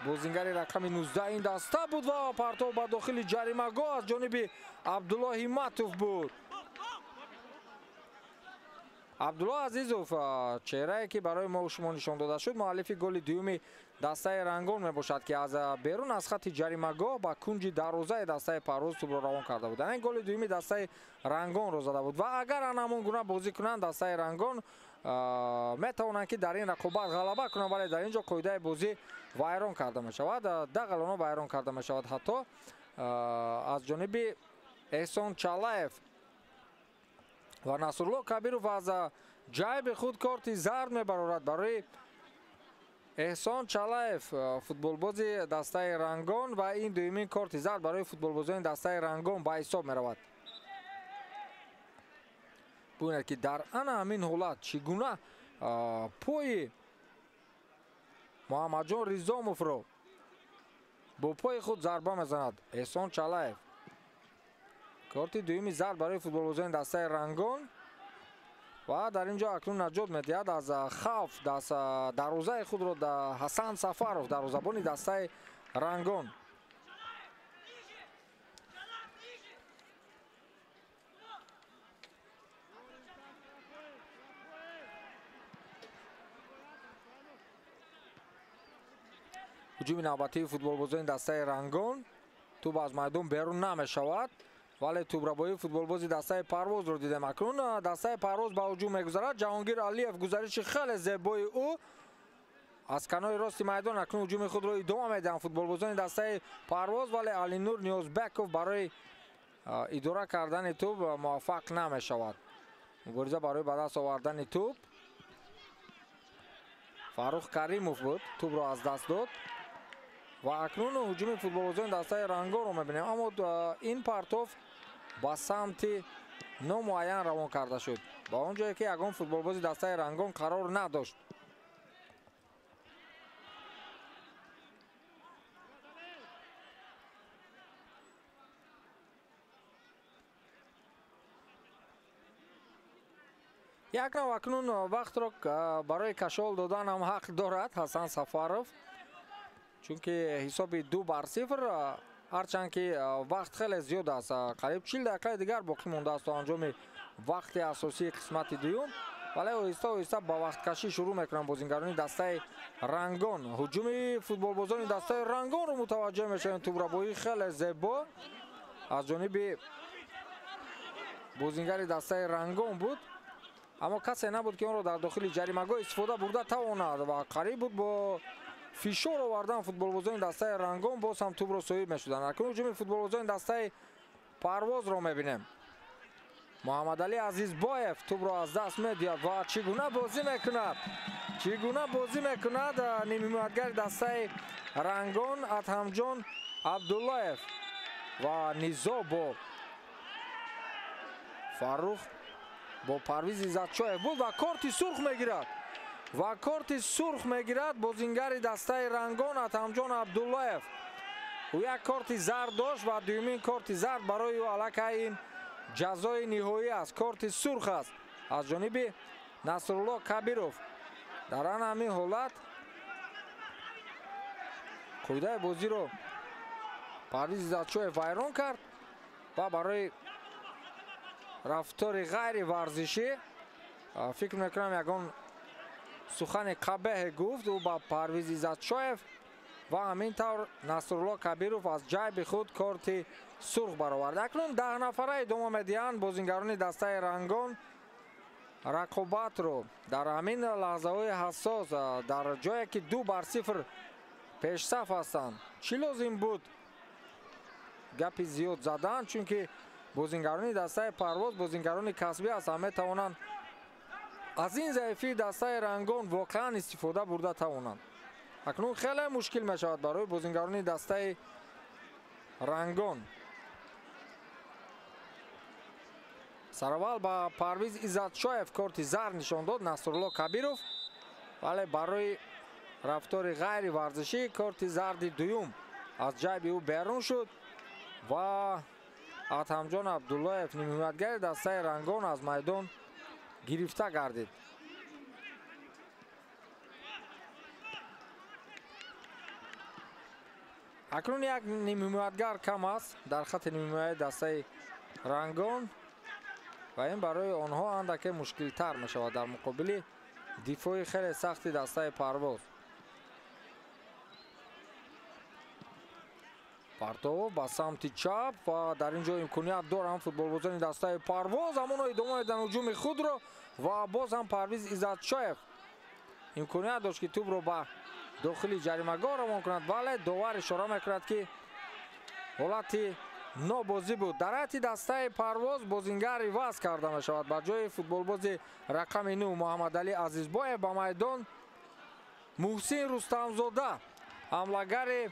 S1: бозингари рақами 19 ин даста буд ва партов ба дохили ҷаримагоҳ аз ҷониби Абдулло Ҳиматов буд. Абдулло Азизов, чеҳрае ки барои мо шумо нишон дода шуд, муаллифи голи дуюми дастаи Рангон мебошад, ки аз берун аз хати ҷаримагоҳ ба кунҷи дарвозаи дастаи Парвоз тӯбро равон карда буд. Ин голи дуюми дастаи Рангонро зада буд ва агар ҳамон гуна бозӣ кунанд, дастаи Рангон метавонанд, ки дар ин рақобат ғалаба кунанд, вале дар ин ҷо қоидаи бозӣ вайрон карда мешавад, дағалона вайрон карда мешавад ҳатто аз ҷониби Эҳсон Чалаев ва Насрулло Кабиров аз ҷайби худ корти зард мебарорад барои Эҳсон Чалаев, футболбози дастаи Рангон, ва ин дуюмин корти зард барои футболбозони дастаи Рангон ба ҳисоб меравад. Бубинед, ки дар ана ҳамин ҳолат чӣ гуна пои Муҳаммадҷон Ризомовро бо пои худ зарба мезанад Эҳсон Чалаев. Корти дуюми зард барои футболбозони дастаи Рангон ва дар ин ҷо акнун наҷот медиҳад аз хавф дарвозаи худро Ҳасан Сафаров, дарвозабони дастаи Рангон. Ҳуҷуми навбатии футболбозони дастаи Рангон. Тӯб аз майдон берун намешавад, вале тӯбрабоии футболбози дастаи Парвозро дидем. Акнун дастаи Парвоз ба ҳуҷум мегузарад. Ҷаҳонгир Алиев, гузариши хеле зебои ӯ аз канори рости майдон. Акнун ҳуҷуми худро идома медиҳанд футболбозони дастаи Парвоз, вале Алинур Ниёзбеков барои идора кардани тӯб муваффақ намешавад. Мубориза барои ба даст овардани тӯб Фаррух Каримов буд, тӯбро аз даст дод. Ва акнун ҳуҷуми футболбозони дастаи Рангонро мебинем, аммо ин партоф ба самти номуайян равон карда шуд, ба он ҷое ки ягон футболбози дастаи Рангон қарор надошт. Як нав акнун вақтро барои кашол додан ҳам ҳақ дорад Ҳасан Сафаров, чунки ҳисоби 2-0, ҳарчанд ки вақт хеле зиёд аст, қариб 40 дақиқаи дигар боқӣ мондааст то анҷоми вақти асосии қисмати дуюм, вале оҳиста оҳиста ба вақткашӣ шурӯъ мекунанд бозингарони дастаи Рангон. Ҳуҷуми футболбозони дастаи Рангонро мутаваҷҷеҳ мешавем. Тӯбрабоӣ хеле зебо аз ҷониби бозингари дастаи Рангон буд, аммо касе набуд ки онро дар дохили ҷаримагоҳ истифода бурда тавонад ва қариб буд бо фишор овардан футболбозони дастаи Рангон боз ҳам тӯбро соҳиб мешуданд. Акнун ҳуҷуми футболбозони дастаи Парвозро мебинем. Муҳаммадалӣ Азизбоев тӯбро аз даст медиҳад ва чӣ гуна бозӣ мекунад, чӣ гуна бозӣ мекунад нимҳимоятгари дастаи Рангон Адҳамҷон Абдуллоев ва низо бо Фаррух бо Парвиз Иззатшоев буд ва корти сурх мегирад. Ва корти сурх мегирад бозингари дастаи Рангон Адҳамҷон Абдуллоев. Ӯ як корти зард дошт ва дуюмин корти зард барои ӯ аллакай ин ҷазои ниҳоӣ аст, корти сурх аст аз ҷониби Насрулло Кабиров. Дар ан ҳамин ҳолат қоидаи бозиро Парвиз Иззатшоев вайрон кард ва барои рафтори ғайриварзишӣ фикр мекунам ягон сухани қабеҳе гуфт ӯ ба Парвиз Иззатшоев ва ҳамин тавр Насрулло Кабиров аз ҷайби худ корти сурх баровард. Акнун 10 нафара идома медиҳанд бозингарони дастаи Рангон рақобатро дар ҳамин лаҳзаҳои ҳассос, дар ҷое ки 2-0 пешсаф ҳастанд. Чӣ лозим буд гапи зиёд задан, чунки бозингарони дастаи Парвоз бозингарони касбӣ ҳастанд, метавонанд аз ин заифии дастаи Рангон воқеан истифода бурда тавонанд. Акнун хеле мушкил мешавад барои бозингарони дастаи Рангон. Сараввал ба Парвиз Иззатшоев корти зард нишон дод Насрулло Кабиров, вале барои рафтори ғайриварзишӣ корти зарди дуюм аз ҷайби ӯ берун шуд ва Адҳамҷон Абдуллоев нимҳимоятгари дастаи Рангон аз майдон гирифта гардид. Акнун як нимҳимоятгар кам аст дар хати нимҳимояи дастаи Рангон ва ин барои онҳо андаке мушкилтар мешавад дар муқобили дифои хеле сахти дастаи Парвоз. Партов ба самти чап ва дар ин ҷо имконият доранд футболбозони дастаи Парвоз, аммо идома медиҳанд ҳуҷуми худро ва боз ҳам Парвиз Иззатшоев имконият дошт ки тӯбро ба дохили ҷаримагоҳ равон кунад, вале довар ишора мекунад ки ҳолати нобозӣ буд. Дар ҳайати дастаи Парвоз бозингар иваз карда мешавад. Ба ҷои футболбози рақами 9 Муҳаммадалӣ Азизбоев ба майдон Муҳсин Рустамзода, ҳамлагари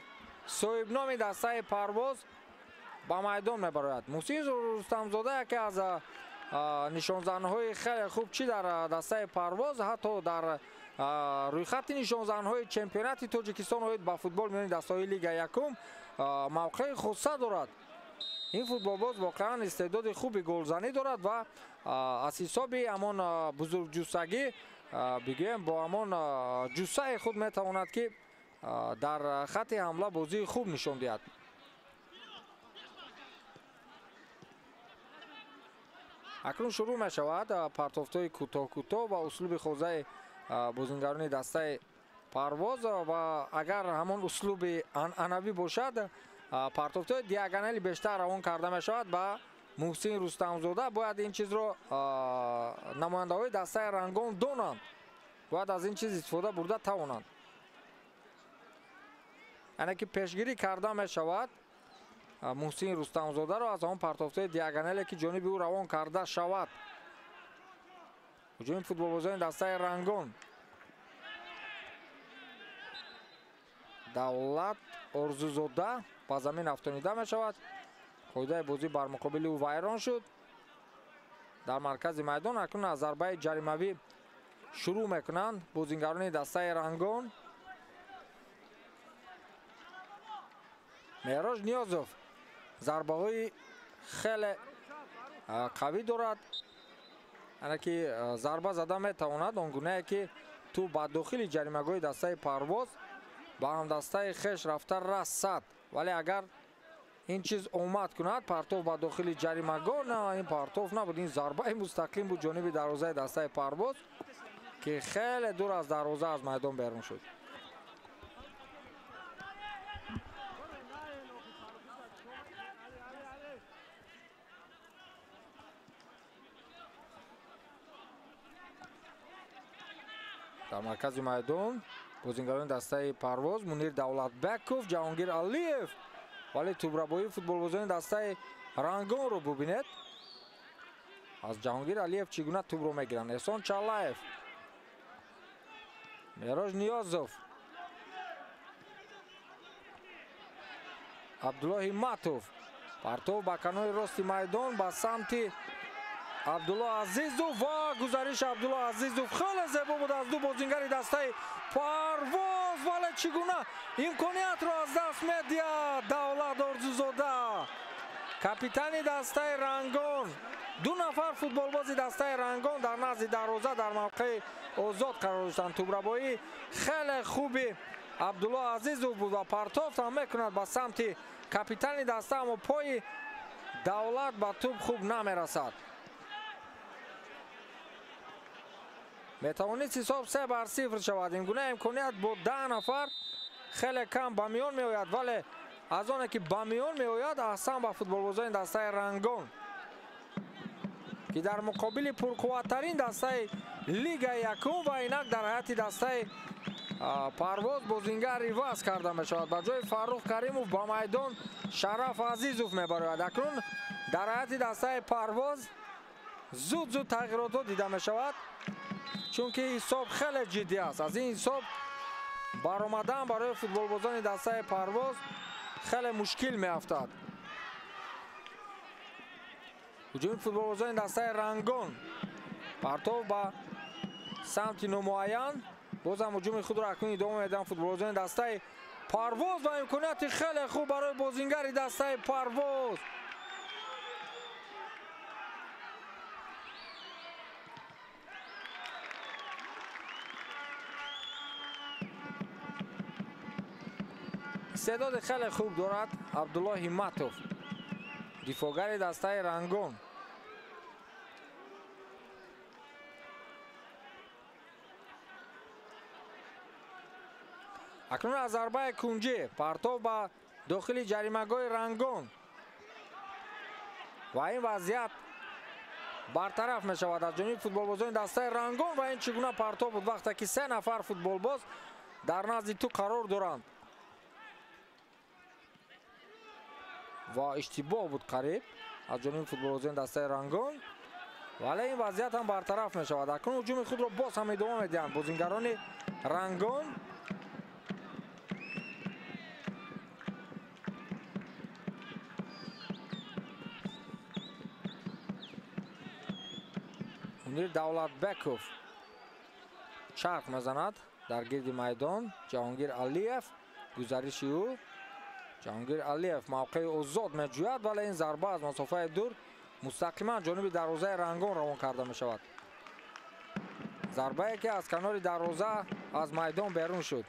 S1: соҳибноми дастаи Парвоз, ба майдон мебарояд. Муҳсин Рустамзода яке аз нишонзанҳои хеле хуб чӣ дар дастаи Парвоз, ҳатто дар рӯйхати нишонзанҳои чемпионати Тоҷикистон оид ба футбол миёни дастаҳои Лига якум мавқеи хоса дорад. Ин футболбоз воқеан истеъдоди хуби голзанӣ дорад ва аз ҳисоби ҳамон бузургҷуссагӣ бигӯем бо ҳамон ҷуссаи худ метавонад ки дар хатти ҳамла бозии хуб нишон диҳад. Акнун шурӯъ мешавад партофтҳои кӯтоҳ-кӯтоҳ ва услуби хозаи бозингарони дастаи Парвоз ва агар ҳамон услуби анъанавӣ бошад, партофтҳои диагонали бештар равон карда мешавад ба Муҳсин Рустамзода. Бояд ин чизро намояндаҳои дастаи Рангон донанд, бояд аз ин чиз истифода бурда тавонанд. Яъне ки пешгирӣ карда мешавад Муҳсин Рустамзодаро аз он партофтҳои диагонале ки ҷониби ӯ равон карда шавад. Ҳуҷуми футболбозони дастаи Рангон. Давлат Орзузода ба замин афтонида мешавад. Қоидаи бозӣ бар муқобили ӯ вайрон шуд. Дар маркази майдон акнун аз зарбаи ҷаримавӣ шурӯъ мекунанд бозингарони дастаи Рангон. Меҳроҷ Ниёзов зарбаҳои хеле қавӣ дорад, яъне ки зарба зада метавонад он гунае ки ту ба дохили ҷаримагоҳи дастаи Парвоз ба ҳамдастаи хеш рафта расад. Вале агар ин чиз омад кунад, партов ба дохили ҷаримагоҳ, на, ин партов набуд, ин зарбаи мустақим буд ҷониби дарвозаи дастаи Парвоз ки хеле дур аз дарвоза аз майдон берун шуд. Дар маркази майдон бозингарони дастаи Парвоз Мунир Давлатбеков, Ҷаҳонгир Алиев. Вале тӯбрабоии футболбозони дастаи Рангонро бубинед. Аз Ҷаҳонгир Алиев чӣ гуна тӯбро мегиранд. Эҳсон Чалаев, Меҳроҷ Ниёзов, Абдулло Ҳимматов. Партов ба канори рости майдон ба самти Абдулло Азизов ва гузариши Абдулло Азизов хеле зебо буд аз ду бозингари дастаи Парвоз. Вале чӣ гуна имкониятро аз даст медиҳад Давлат Орзузода, капитани дастаи Рангон. Ду нафар футболбози дастаи Рангон дар назди дарвоза дар мавқеи озод қарор доштанд. Тӯбрабоӣ хеле хуби Абдулло Азизов буд ва партофт ҳам мекунад ба самти капитани даста, аммо пои Давлат ба тӯб хуб намерасад. Метавонист ҳисоб 3-0 шавад. Ин гуна имконият бо 10 нафар хеле кам ба миён меояд, вале аз оне ки ба миён меояд, аҳсан ба футболбозони дастаи Рангон ки дар муқобили пурқувваттарин дастаи Лигаи якум ва инак дар ҳайати дастаи Парвоз бозингар иваз карда мешавад. Ба ҷои Фаррух Каримов ба майдон Шараф Азизов мебарояд. Акнун дар ҳайати дастаи Парвоз зуд-зуд тағйиротҳо дида мешавад, чунки ҳисоб хеле ҷиддӣ аст. Аз ин ҳисоб баромадан барои футболбозони дастаи Парвоз хеле мушкил меафтад. Ҳуҷуми футболбозони дастаи Рангон. Партов ба самти номуайян. Бозам ҳуҷуми худро акнун идома медиҳанд футболбозони дастаи Парвоз ва имконияти хеле хуб барои бозингари дастаи Парвоз. Истеъдоди хеле хуб дорад Абдулло Ҳимматов, дифоъгари дастаи Рангон. Акнун аз зарбаи кунҷӣ партов ба дохили ҷаримагоҳи Рангон ва ин вазъият бартараф мешавад аз ҷониби футболбозони дастаи Рангон. Ва ин чӣ гуна партов буд вақте ки 3 нафар футболбоз дар назди ту қарор доранд ва иштибоҳ буд қариб аз ҷониби футболбозони дастаи Рангон, вале ин вазъият ҳам бартараф мешавад. Акнун ҳуҷуми худро боз ҳам идома медиҳанд бозингарони Рангон. Мунир Давлатбеков Чарх мезанад дар гирди майдон Ҷаҳонгир Алиев. Гузариши ӯ Ҷаҳонгир Алиев мавқеи озод меҷӯяд, вале ин зарба аз масофаи дур мустақиман ҷониби дарвозаи Рангон равон карда мешавад. Зарбае ки аз канори дарвоза аз майдон берун шуд.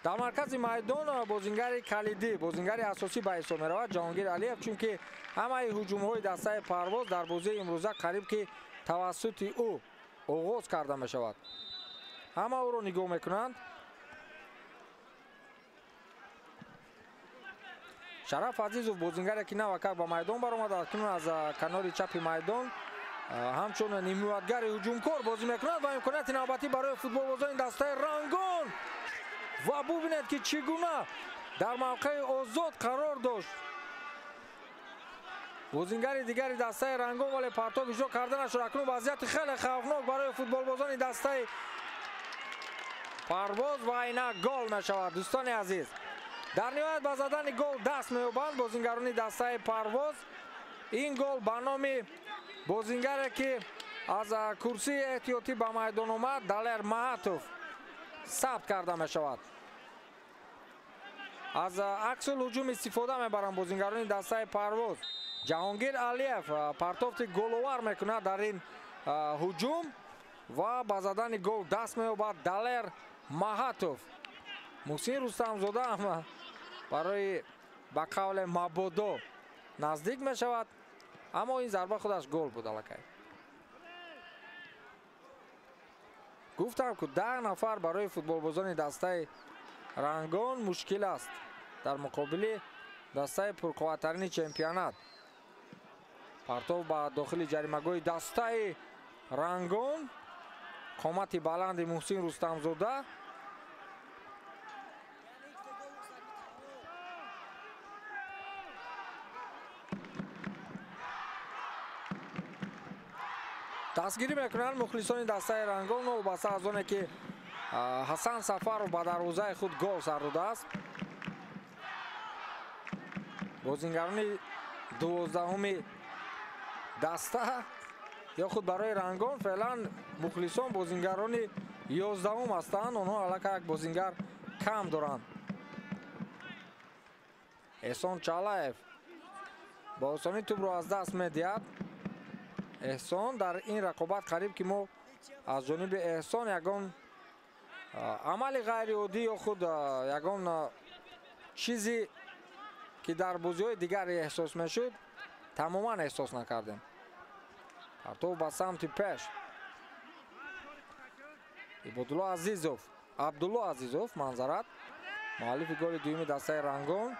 S1: Дар маркази майдон бозингари калидӣ, бозингари асосӣ ба ҳисоб меравад Ҷаҳонгир Алиев, чунки ҳамаи ҳуҷумҳои дастаи Парвоз дар бозии имрӯза қариб ки тавассути ӯ оғоз карда мешавад. Ҳама ӯро нигоҳ мекунанд. Шараф Азизов бозингаре ки навакак ба майдон баромад, акнун аз канори чапи майдон ҳамчун нимҳимоятгари ҳуҷумкор бозӣ мекунад ва имконияти навбатӣ барои футболбозони дастаи Рангон. Ва бубинед ки чӣ гуна дар мавқеи озод қарор дошт бозингари дигари дастаи Рангон, вале партоб иҷро карда нашуд. Акнун вазъияти хеле хавфнок барои футболбозони дастаи Парвоз ва инак гол мешавад. Дӯстони азиз, дар ниҳоят ба задани гол даст меёбанд бозингарони дастаи Парвоз. Ин гол ба номи бозингаре ки аз курсии эҳтиётӣ ба майдон омад, Далер Маҳатов сабт карда мешавад. Аз аксул ҳуҷум истифода мебаранд бозингарони дастаи Парвоз. Ҷаҳонгир Алиев партофти головар мекунад дар ин ҳуҷум ва ба задани гол даст меёбад Далер Маҳатов. Муҳсин Рустамзода ҳам барои ба қавле мабодо наздик мешавад, аммо ин зарба худаш гол буд аллакай. Гуфтам ку 10 нафар барои футболбозони дастаи Рангон мушкил аст дар муқобили дастаи пурқувваттарини чемпионат. Партов ба дохили ҷаримагоҳи дастаи Рангон. Қомати баланди Муҳсин Рустамзода. Дастгирӣ мекунанд мухлисони дастаи Рангон, новобаста аз оне ки Ҳасан Сафаров ба дарвозаи худ гол сар додааст. Бозингарони 12-уми даста ё худ барои Рангон феълан мухлисон бозингарони 11-ум ҳастанд. Онҳо аллакай як бозингар кам доранд. Эҳсон Чалаев бо осонӣ тӯбро аз даст медиҳад. Эҳсон дар ин рақобат қариб ки мо аз ҷониби Эҳсон ягон амали ғайриоддӣ ё худ ягон чизе ки дар бозиҳои дигар эҳсос мешуд тамоман эҳсос накардем. Партов ба самти пеш. Ибодулло Азизов, Абдулло Азизов манзарат, муаллифи голи дуюми дастаи Рангон.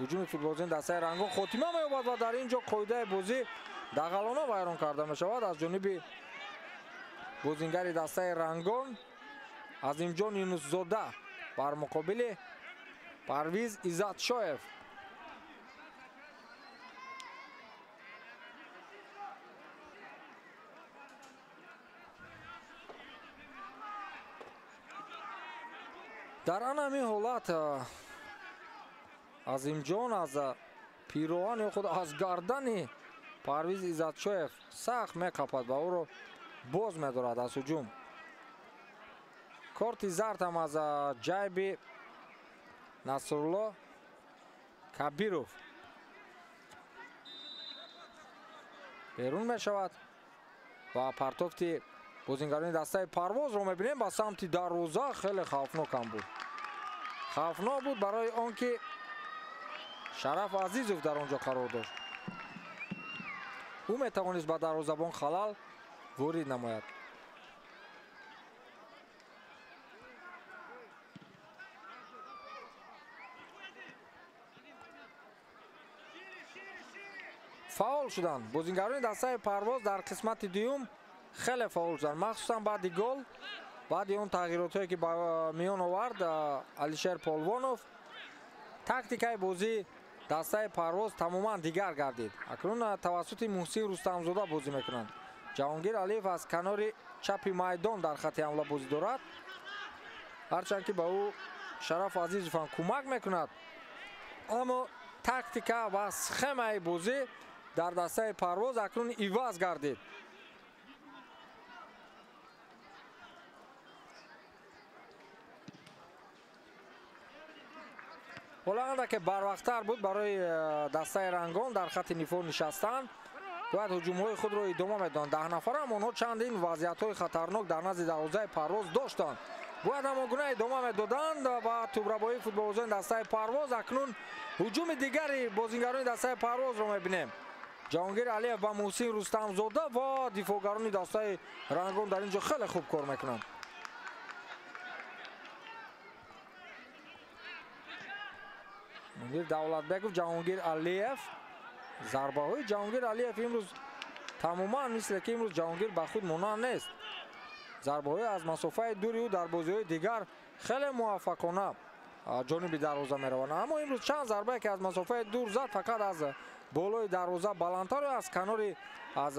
S1: Ҳуҷуми футболбозони дастаи Рангон хотима меёбад ва дар ин ҷо қоидаи бозӣ дағалона вайрон карда мешавад аз ҷониби бозингари дастаи Рангон Азимҷон Юнусзода бар муқобили Парвиз Иззатшоев. Дар ан ҳамин ҳолат Азимҷон аз пироҳан ё худ аз гардани Парвиз Иззатшоев сахт меқапад ва ӯро боз медорад аз ҳуҷум. Корти зард ҳам аз ҷайби Насрулло Кабиров берун мешавад ва партофти бозингарони дастаи Парвозро мебинем ба самти дарвоза. Хеле хавфнок ҳам буд. Хавфнок буд барои он ки Шараф Азизов дар он ҷо қарор дошт. Ӯ метавонист ба дарвозабон халал ворид намояд. Фаъол шуданд бозингарони дастаи Парвоз дар қисмати дуюм, хеле фаъол шуданд, махсусан баъди гол, баъди он тағйиротҳое ки ба миён овард Алишер Полвонов. Тактикаи бозии дастаи Парвоз тамоман дигар гардид. Акнун тавассути Муҳсин Рустамзода бозӣ мекунанд. Ҷаҳонгир Алиев аз канори чапи майдон дар хатти ҳамла бозӣ дорад, ҳарчанд ки ба ӯ Шараф Азизов ҳам кӯмак мекунад, аммо тактика ва схемаи бозӣ дар дастаи Парвоз акнун иваз гардид. Ҳоло андаке барвақттар буд барои дастаи Рангон дар хати нифоъ нишастан. Бояд ҳуҷумҳои худро идома медоданд. 10 нафарам онҳо чандин вазъиятҳои хатарнок дар назди дарвозаи Парвоз доштанд. Бояд ҳамон гуна идома медоданд ва тӯбрабоии футболбозони дастаи Парвоз. Акнун ҳуҷуми дигари бозингарони дастаи Парвозро мебинем. Ҷаҳонгир Алиев ва Муҳсин Рустамзода ва дифоъгарони дастаи Рангон дар ин ҷо хеле хуб кор мекунанд. Мунир Давлатбеков, Ҷаҳонгир Алиев. Зарбаҳои Ҷаҳонгир Алиев имрӯз тамоман мисле ки имрӯз Ҷаҳонгир ба худ монанд нест. Зарбаҳои аз масофаи дури ӯ дар бозиҳои дигар хеле муваффақона ҷониби дарвоза мераванд, аммо имрӯз чанд зарбае ки аз масофаи дур зад, фақат аз болои дарвоза баландтар ва аз канори аз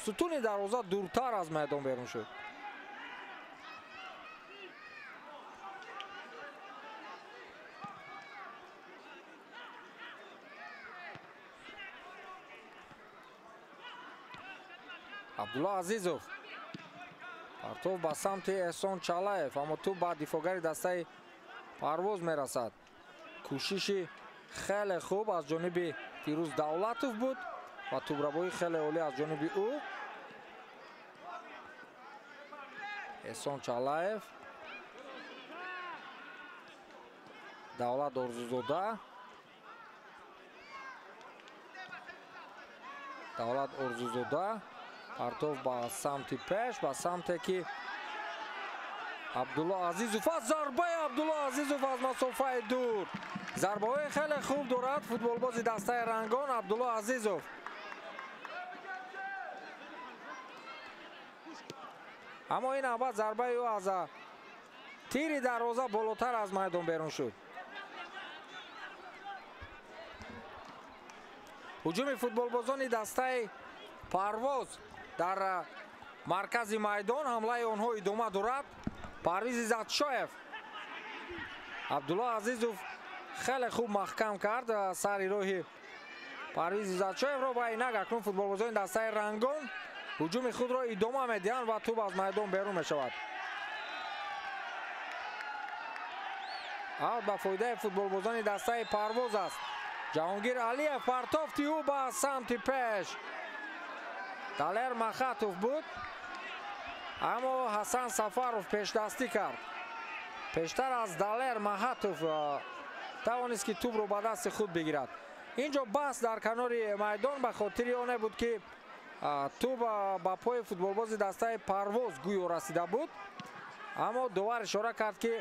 S1: сутуни дарвоза дуртар аз майдон берун шуд. Абдулло Азизов партов ба самти Эҳсон Чалаев, аммо тӯб ба дифоъгари дастаи Парвоз мерасад. Кӯшиши хеле хуб аз ҷониби Фирӯз Давлатов буд ва тӯбрабоӣ хеле олӣ аз ҷониби ӯ. Эҳсон Чалаев, Давлат Орзузода, Давлат Орзузода партов ба самти пеш, ба самте ки Абдулло Азизов. Аз зарбаи Абдулло Азизов аз масофаи дур. Зарбаҳои хеле хуб дорад футболбози дастаи Рангон Абдулло Азизов. Аммо ин навбат зарбаи ӯ аз тири дарвоза болотар аз майдон берун шуд. Ҳуҷуми футболбозони дастаи Парвоз дар маркази майдон, ҳамлаи онҳо идома дорад. Парвиз Иззатшоев, Абдулло Азизов хеле хуб маҳкам кард сари роҳи Парвиз Иззатшоевро ва инак акнун футболбозони дастаи Рангон ҳуҷуми худро идома медиҳанд ва тӯб аз майдон берун мешавад. Аут ба фоидаи футболбозони дастаи Парвоз аст. Ҷаҳонгир Алиев, партофти ӯ ба самти пеш. Далер Махатов буд, аммо Ҳасан Сафаров пешдастӣ кард. Пештар аз Далер Махатов тавонист ки тӯбро ба дасти худ бигирад. Инҷо баҳс дар канори майдон ба хотири оне буд ки тӯб ба пои футболбози дастаи Парвоз гӯё расида буд, аммо довар ишора кард ки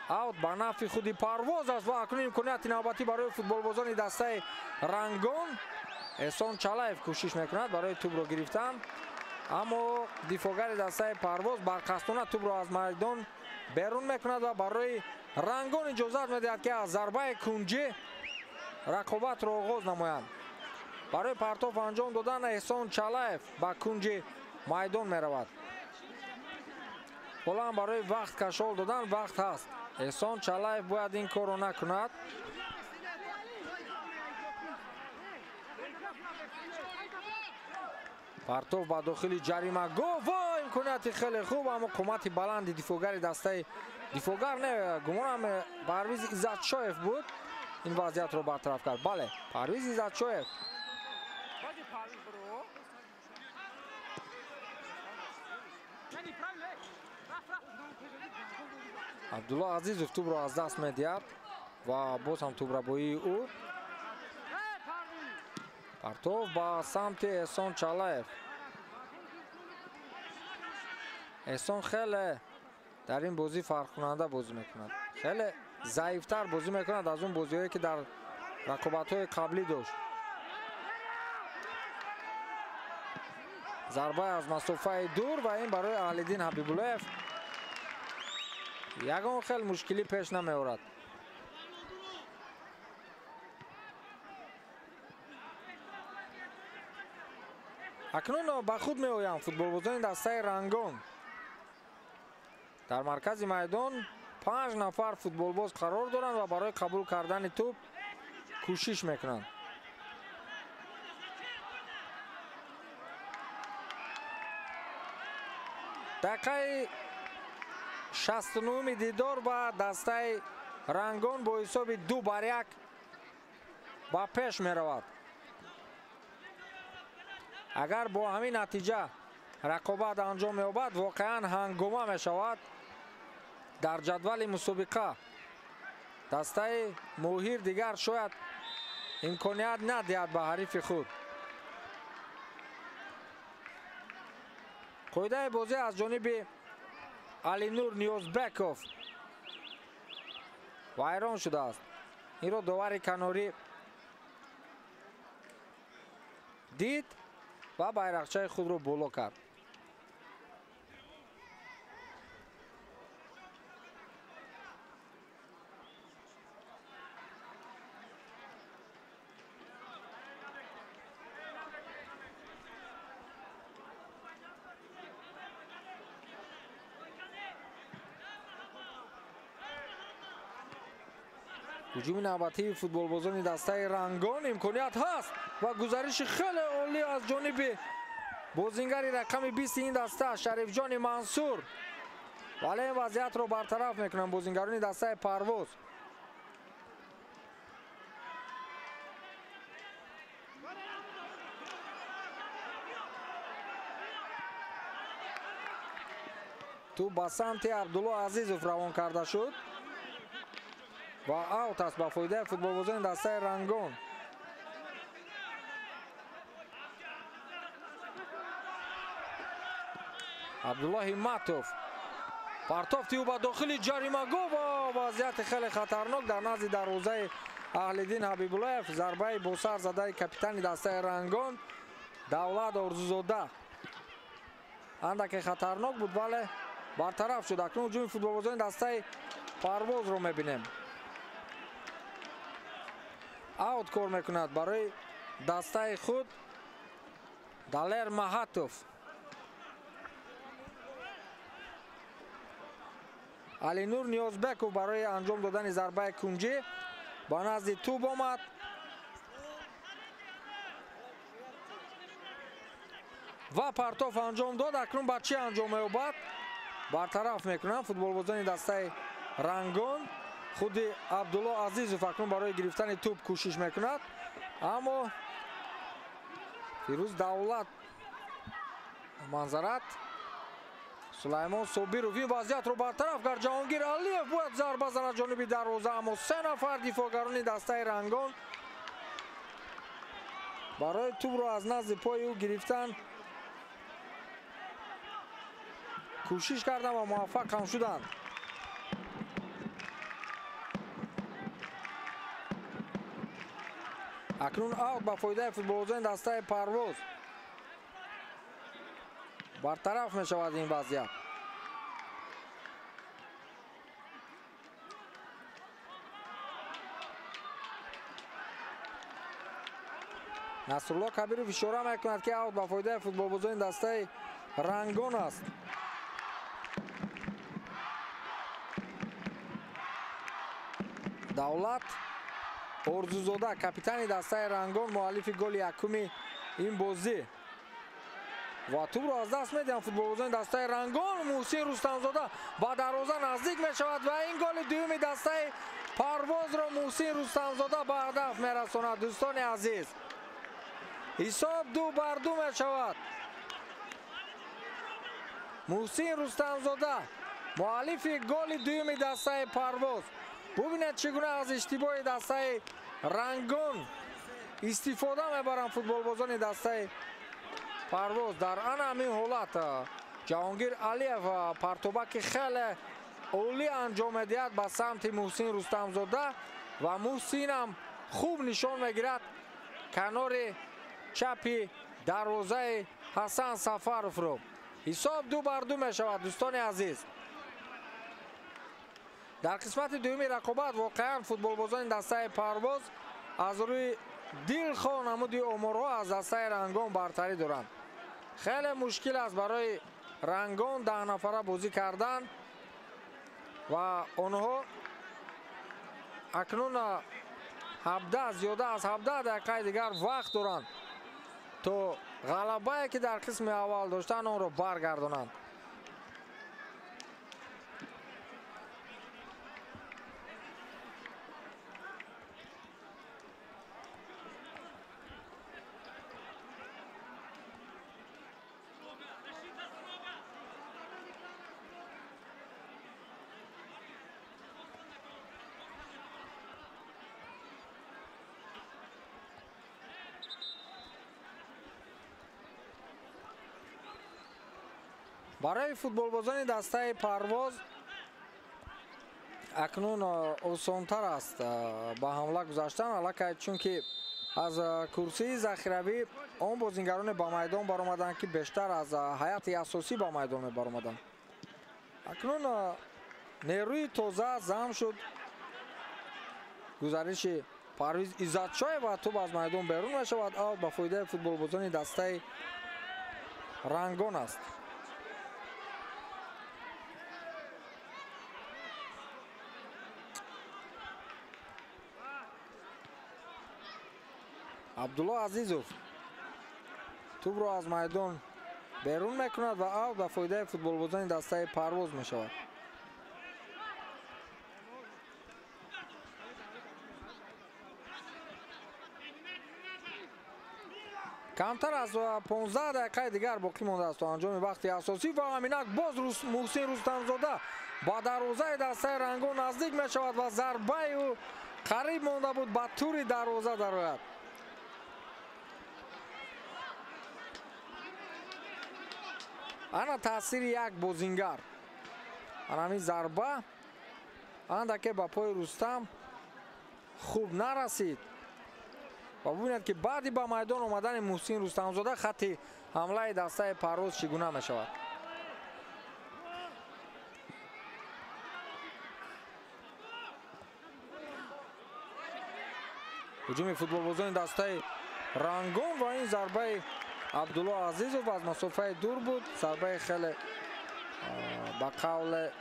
S1: аут ба нафъи худи Парвоз аст ва акнун имконияти навбатӣ барои футболбозони дастаи Рангон. Эҳсон Чалаев кӯшиш мекунад барои тӯбро гирифтан, аммо дифоъгари дастаи Парвоз барқасдона тӯбро аз майдон берун мекунад ва барои Рангон иҷозат медиҳад ки аз зарбаи кунҷӣ рақобатро оғоз намоянд. Барои партоф анҷом додан Эҳсон Чалаев ба кунҷи майдон меравад. Ҳоло ҳам барои вақт кашол додан вақт ҳаст. Эҳсон Чалаев бояд ин корро накунад. Партов ба дохили ҷаримагоҳ ва имконияти хеле хуб, аммо қомати баланди дифоъгари дастаи дифоъгар не, гумонам Парвиз Иззатшоев буд, ин вазъиятро бартараф кард. Бале, Парвиз Иззатшоев. Абдулло Азизов тӯбро аз даст медиҳад ва боз ҳам тӯбрабоии ӯ. Партов ба самти Эҳсон Чалаев. Эҳсон хеле дар ин бозӣ фарқкунанда бозӣ мекунад, хеле заифтар бозӣ мекунад аз он бозиҳое ки дар рақобатҳои қаблӣ дошт. Зарба аз масофаи дур ва ин барои Аҳлиддин Ҳабибуллоев ягон хел мушкилӣ пеш намеорад. Акнун ба худ меоянд футболбозони дастаи Рангон. Дар маркази майдон 5 нафар футболбоз қарор доранд ва барои қабул кардани тӯб кӯшиш мекунанд. Дақиқаи 69 дидор ва дастаи Рангон бо ҳисоби 2-1 ба пеш меравад. Агар бо ҳамин натиҷа рақобат анҷом меёбад, воқеан ҳангома мешавад дар ҷадвали мусобиқа. Дастаи Моҳир дигар шояд имконият надиҳад ба ҳарифи худ. Қоидаи бозӣ аз ҷониби Алинур Ниёзбеков вайрон шудааст. Инро довари канорӣ дид ва байрақчаи худро боло кард. Ҳуҷуми навбатии футболбозони дастаи Рангон имконият ҳаст ва гузариши хеле олӣ аз ҷониби бозингари рақами 20 ин даста Шарифҷони Мансур. Вале ин вазъиятро бартараф мекунанд бозингарони дастаи Парвоз. Тӯб ба самти Абдулло Азизов равон карда шуд ва аут аст ба фоидаи футболбозони дастаи Рангон. Абдулло Ҳимматов партофти ӯ ба дохили ҷаримагоҳ ва вазъияти хеле хатарнок дар назди дарвозаи Аҳлиддин Ҳабибуллоев. Зарбаи бо сар задаи капитани дастаи Рангон Давлат Орзузода андаке хатарнок буд, вале бартараф шуд. Акнун ҳуҷуми футболбозони дастаи Парвозро мебинем. Аут кор мекунад барои дастаи худ Далер Маҳатов. Алинур Ниёзбеков барои анҷом додани зарбаи кунҷӣ ба назди тӯб омад. Ва партоф анҷом дод. Акнун ба чӣ анҷом меёбад? Бартараф мекунанд футболбозони дастаи Рангон. Худи Абдулло Азизов акнун барои гирифтани тӯб кӯшиш мекунад, аммо Фирӯз Давлат манзарат Сулаймон Собиров ин вазъиятро бартараф кард. Ҷаҳонгир Алиев бояд зарба занад ҷониби дарвоза, аммо се нафар дифоъгарони дастаи Рангон барои тӯбро аз назди пои ӯ гирифтан кӯшиш карданд ва муваффақ ҳам шуданд. Акнун аут ба фоидаи футболбозони дастаи Парвоз. Бартараф мешавад ин вазъият. Насрулло Кабиров ишора мекунад, ки аут ба фоидаи футболбозони дастаи Рангон аст. Давлат Орзузода, капитани дастаи Рангон, муаллифи голи якуми ин бозӣ. Ва тӯбро аз даст медиҳанд футболбозони дастаи Рангон. Муҳсин Рустамзода ба дарвоза наздик мешавад ва ин голи дуюми дастаи Парвозро Муҳсин Рустамзода ба ҳадаф мерасонад. Дӯстони азиз, ҳисоб 2-2 мешавад. Муҳсин Рустамзода муаллифи голи дуюми дастаи Парвоз. Бубинед, чӣ гуна аз иштибоҳи дастаи Рангон истифода мебаранд футболбозони дастаи Парвоз. Дар ана ҳамин ҳолат Ҷаҳонгир Алиев партобаки хеле олӣ анҷом медиҳад ба самти Муҳсин Рустамзода ва Муҳсинам хуб нишон мегирад канори чапи дарвозаи Ҳасан Сафаровро. Ҳисоб 2-2 мешавад, дӯстони азиз. Дар қисмати дуюми рақобат воқеан футболбозони дастаи Парвоз аз рӯи дилхоҳ намуди оморҳо аз дастаи Рангон бартарӣ доранд. Хеле мушкил аст барои Рангон 10 нафара бозӣ кардан ва онҳо акнун 17 зиёда аз 17 дақиқаи дигар вақт доранд то ғалабае ки дар қисми аввал доштанд онро баргардонанд. Барои футболбозони дастаи Парвоз акнун осонтар аст ба ҳамла гузаштан, аллакай чунки аз курсии захиравӣ он бозингароне ба майдон баромаданд, ки бештар аз ҳайати асосӣ ба майдон мебаромаданд. Акнун нерӯи тоза зам шуд. Гузариши Парвиз Иззатшоев ва тӯб аз майдон берун мешавад. Аут ба фоидаи футболбозони дастаи Рангон аст. Абдулло Азизов тӯбро аз майдон берун мекунад ва аут ба фоидаи футболбозони дастаи Парвоз мешавад. Камтар аз 15 дақиқаи дигар боқӣ мондааст то анҷоми вақти асосӣ ва ҳаминак боз Муҳсин Рустамзода ба дарвозаи дастаи Рангон наздик мешавад ва зарбаи ӯ қариб монда буд ба тури дарвоза дарояд. Ана таъсири як бозингар. Ана ҳамин зарба андаке ба пои Рустам хуб нарасид. Ва бубинед, ки баъди ба майдон омадани Муҳсин Рустамзода хатти ҳамлаи дастаи Парвоз чӣ гуна мешавад. Ҳуҷуми футболбозони дастаи Рангон ва ин зарбаи Абдулло Азизов аз масофаи дур буд. Зарбаи хеле ба қавле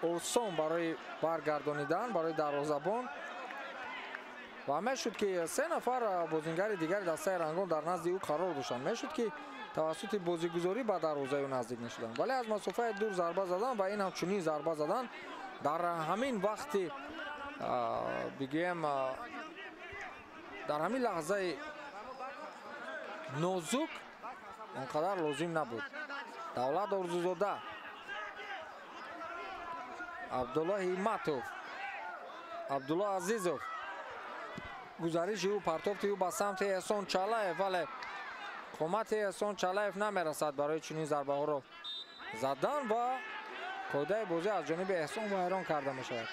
S1: осон барои баргардонидан барои дарвозабон. Ва мешуд, ки се нафар бозингари дигари дастаи Рангон дар назди ӯ қарор доштанд. Мешуд, ки тавассути бозигузорӣ ба дарвозаи ӯ наздик мешуданд, вале аз масофаи дур зарба задан ва ин ҳам чунин зарба задан дар ҳамин вақти, бигӯем, дар ҳамин лаҳзаи нозук он қадар лозим набуд. Давлат Орзузода, Абдулло Ҳимматов, Абдулло Азизов. Гузариши ӯ, партофти ӯ ба самти Эҳсон Чалаев, вале қомати Эҳсон Чалаев намерасад барои чунин зарбаҳоро задан ва қоидаи бозӣ аз ҷониби Эҳсон вайрон карда мешавад.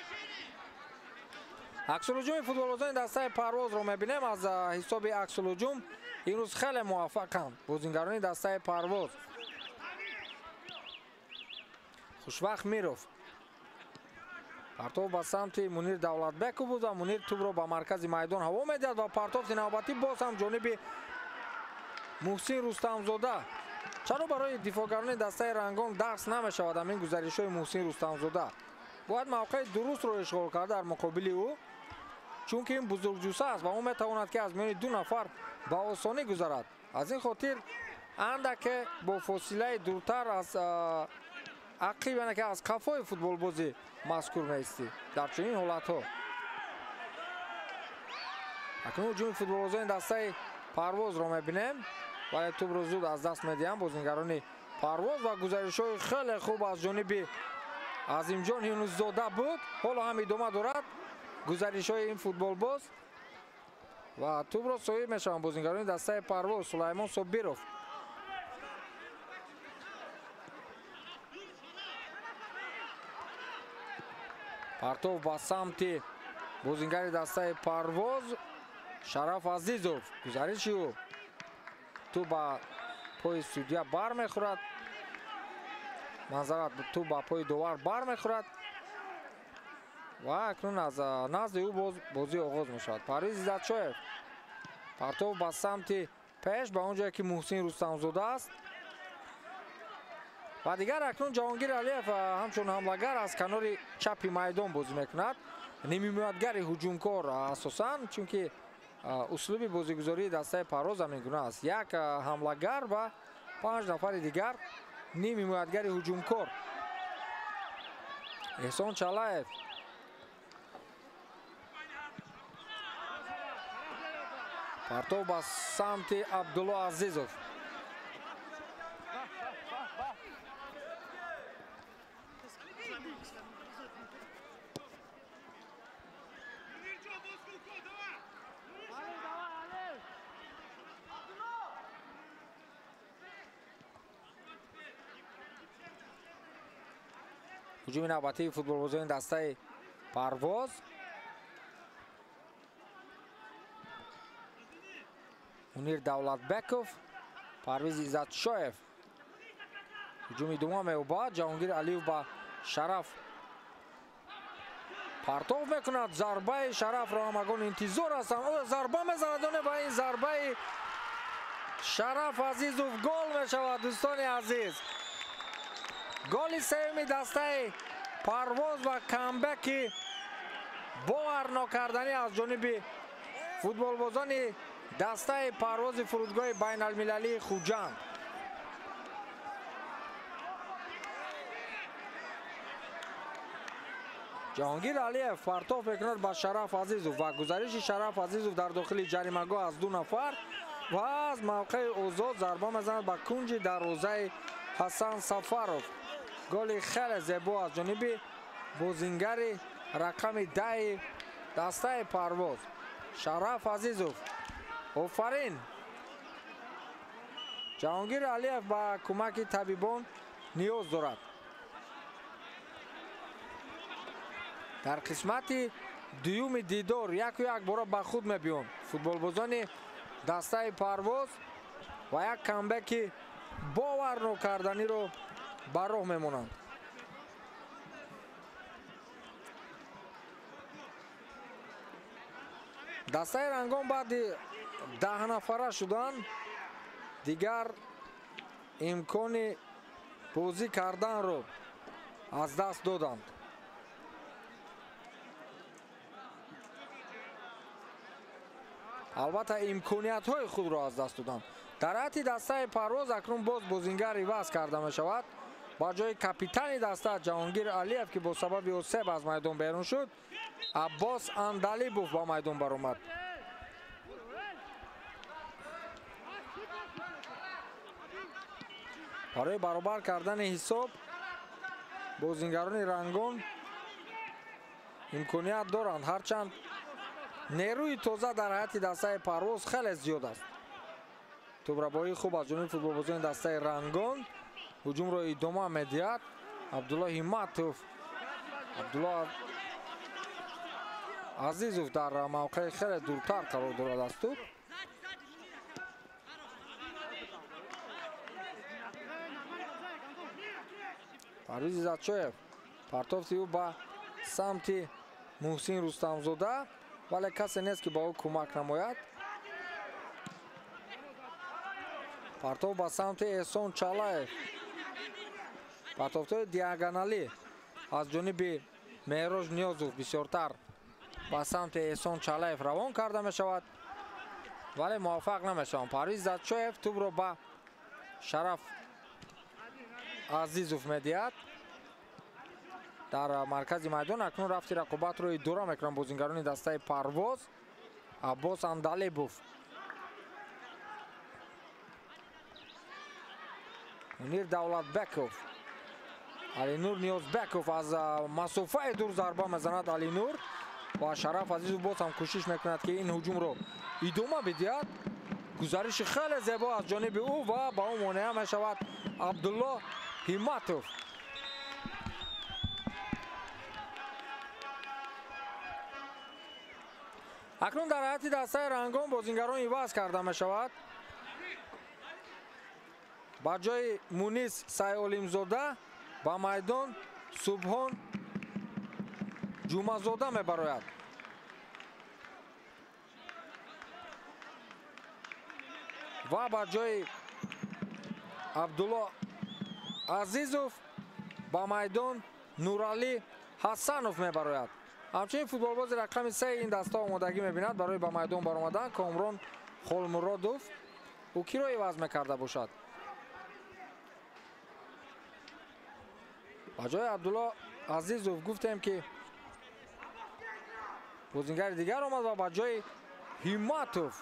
S1: Аксулҳуҷуми футболбозони дастаи Парвозро мебинем. Аз ҳисоби аксулҳуҷум имрӯз хеле муваффақанд бозингарони дастаи Парвоз. Хушвақт Миров. Партов ба самти Мунир Давлатбеков буд ва Мунир тӯбро ба маркази майдон ҳаво медиҳад ва партофти навбатӣ боз ҳам ҷониби Муҳсин Рустамзода. Чаро барои дифоъгарони дастаи Рангон дарс намешавад ҳамин гузаришҳои Муҳсин Рустамзода? Бояд мавқеи дурустро ишғол кард дар муқобили ӯ, чунки ин бузургҷусса аст ва ӯ метавонад, ки аз миёни ду нафар ба осонӣ гузарад. Аз ин хотир андаке бо фосилаи дуртар аз ақиб, яъне ки аз қафои футболбози мазкур меистӣ дар чунин ҳолатҳо. Акнун ҳуҷуми футболбозони дастаи Парвозро мебинем, вале тӯбро зуд аз даст медиҳанд бозингарони Парвоз ва гузаришҳои хеле хуб аз ҷониби Азимҷон Юнусзода буд. Ҳоло ҳам идома дорад гузаришҳои ин футболбоз ва тӯбро соҳиб мешаванд бозингарони дастаи Парвоз. Сулаймон Собиров. Партов ба самти бозингари дастаи Парвоз Шараф Азизов. Гузариши ӯ тӯб ба пои судья бармехӯрад. Манзарат, тӯб ба пои довар бармехӯрад ва акнун аз назди ӯ боз бозӣ оғоз мешавад. Парвиз Иззатшоев. Партов ба самти пеш, ба он ҷое ки Муҳсин Рустамзода аст. Ва дигар акнун Ҷаҳонгир Алиев ҳамчун ҳамлагар аз канори чапи майдон бозӣ мекунад. Нимҳимоятгари ҳуҷумкор асосан, чунки услуби бозигузории дастаи Парвоз ҳамин гуна аст. Як ҳамлагар ва 5 нафари дигар нимҳимоятгари ҳуҷумкор. Эҳсон Чалаев. Партов ба самти Абдулло Азизов. Ҳуҷуми навбатии футболбозони дастаи Парвоз. Мунир Давлатбеков, Парвиз Иззатшоев. Ҳуҷум идома меёбад. Ҷаҳонгир Алиев ба Шараф партов мекунад. Зарбаи Шарафро ҳамагон интизор ҳастанд. Оё зарба мезанад ё не? Ва ин зарбаи Шараф Азизов гол мешавад, дӯстони азиз. Голи сеюми дастаи Парвоз ва камбеки боварнокарданӣ аз ҷониби футболбозони дастаи Парвози фурудгоҳи байналмилалии Хуҷанд. Ҷаҳонгир Алиев партов мекунад ба Шараф Азизов ва гузариши Шараф Азизов дар дохили ҷаримагоҳ аз ду нафар ва аз мавқеи озод зарба мезанад ба кунҷи дарвозаи Ҳасан Сафаров. Голи хеле зебо аз ҷониби бозингари рақами 10 дастаи Парвоз Шараф Азизов. Офарин! Ҷаҳонгир Алиев ба кӯмаки табибон ниёз дорад. Дар қисмати дуюми дидор яку як бора ба худ мебиёнд футболбозони дастаи Парвоз ва як камбеки боварнокарданиро ба роҳ мемонанд. Дастаи Рангон баъди 10 нафара шудан дигар имкони бозӣ карданро аз даст доданд. Албатта имкониятҳои худро аз даст доданд. Дар ҳайати дастаи Парвоз акнун боз бозингар иваз карда мешавад. Ба ҷои капитани даста Ҷаҳонгир Алиев, ки бо сабаби осеб аз майдон берун шуд, Аббос Андалибов ба майдон баромад. Барои баробар кардани ҳисоб бозингарони Рангон имконият доранд, ҳарчанд нерӯи тоза дар ҳайати дастаи Парвоз хеле зиёд аст. Тӯбрабоии хуб аз ҷониби футболбозони дастаи Рангон. Ҳуҷумро идома медиҳад Абдулло Ҳимматов. Абдулло Азизов дар мавқеи хеле дуртар қарор дорад аз тӯб. Парвиз Иззатшоев партофти ӯ ба самти Муҳсин Рустамзода, вале касе нест, ки ба ӯ кӯмак намояд. Партов ба самти Эҳсон Чалаев. Партофтҳои диагоналӣ аз ҷониби Меҳроҷ Ниёзов бисёртар ба самти Эҳсон Чалаев равон карда мешавад, вале муваффақ намешаванд. Парвиз Иззатшоев тӯбро ба Шараф Азизов медиҳад. Дар маркази майдон акнун рафти рақобатро идора мекунанд бозингарони дастаи Парвоз. Аббос Андалибов, Мунир Давлатбеков, Алинур Ниёзбеков аз масофаи дур зарба мезанад Алинур ва Шараф Азизов боз ҳам кӯшиш мекунад, ки ин ҳуҷумро идома бидиҳад. Гузариши хеле зебо аз ҷониби ӯ ва ба ӯ монеа мешавад Абдулло Ҳимматов. Акнун дар ҳайати дастаи Рангон бозингарон иваз карда мешавад. Ба ҷои Мунис Сайолимзода ба майдон Субҳон Ҷумазода мебарояд. Ва ба ҷои Абдулло Азизов ба майдон Нуралӣ Ҳасанов мебарояд. Ҳамчунин футболбози рақами 3 ин даста омодагӣ мебинад барои ба майдон баромадан. Комрон Холмуродов. Ӯ киро иваз мекарда бошад? Ба ҷои Абдулло Азизов гуфтем, ки бозингари дигар омад ва ба ҷои Ҳимматов,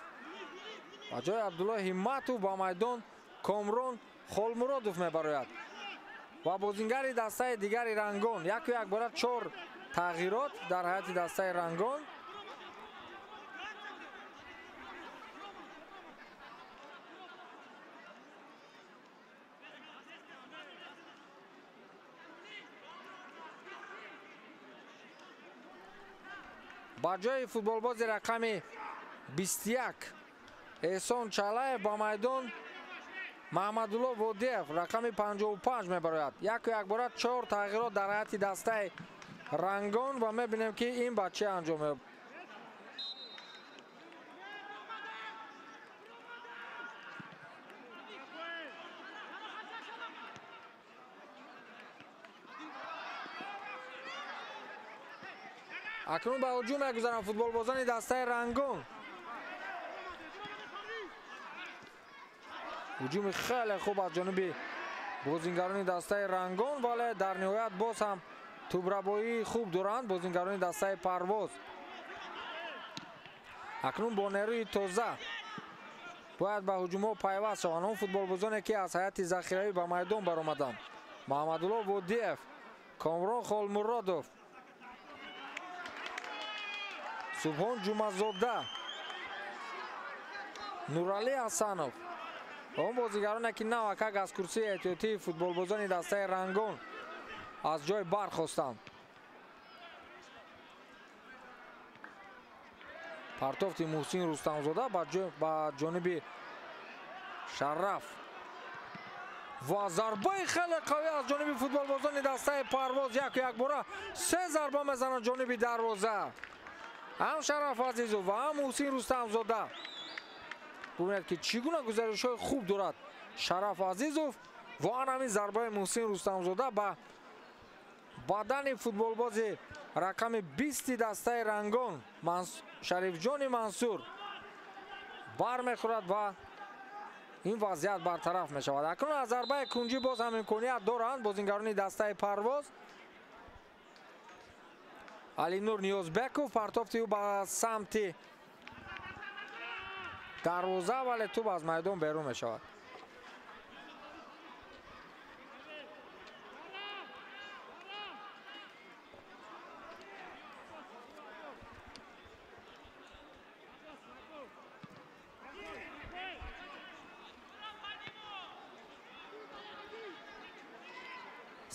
S1: ба ҷои Абдулло Ҳимматов ба майдон Комрон Холмуродов мебарояд. Ва бозингари дастаи дигари Рангон яку якбора 4 тағйирот дар ҳайати дастаи Рангон. Ба ҷои футболбози рақами 21 Эҳсон Чалаев ба майдон Маҳмадулло Водиев рақами 55 мебарояд. Яку якбора 4 тағйирот дар ҳайати дастаи Рангон ва мебинем, ки ин ба чӣ анҷом меёбад. Акнун ба ҳуҷум мегузаранд футболбозони дастаи Рангон. Ҳуҷуми хеле хуб аз ҷониби бозингарони дастаи Рангон, вале дар ниҳоят боз ҳам тӯбрабоии хуб доранд бозингарони дастаи Парвоз. Акнун бо нерӯи тоза бояд ба ҳуҷумҳо пайваст шаванд он футболбозоне, ки аз ҳайати захиравӣ ба майдон баромаданд. Маҳмадулло Водиев, Комрон Холмуродов, Субҳон Ҷумазода, Нуралӣ Ҳасанов. Он бозигароне, ки навакак аз курсии эҳтиётии футболбозони дастаи Рангон аз ҷой бархостанд. Партофти Муҳсин Рустамзода ба ҷониби Шараф ва зарбаи хеле қавӣ аз ҷониби футболбозони дастаи Парвоз. Яку якбора 3 зарба мезананд ҷониби дарвоза. Ҳам Шараф Азизов ва ҳам Муҳсин Рустамзода. Бубинед, ки чӣ гуна гузаришҳои хуб дорад Шараф Азизов ва ҳамин зарбаи Муҳсин Рустамзода ба бадани футболбози рақами 20 дастаи Рангон Шарифҷони Мансур бармехӯрад ва ин вазъият бартараф мешавад. Акнун аз зарбаи кунҷӣ боз ҳам имконият доранд бозингарони дастаи Парвоз. Алинур Ниёзбеков, партофти ӯ ба самти дарвоза, вале тӯб аз майдон берун мешавад.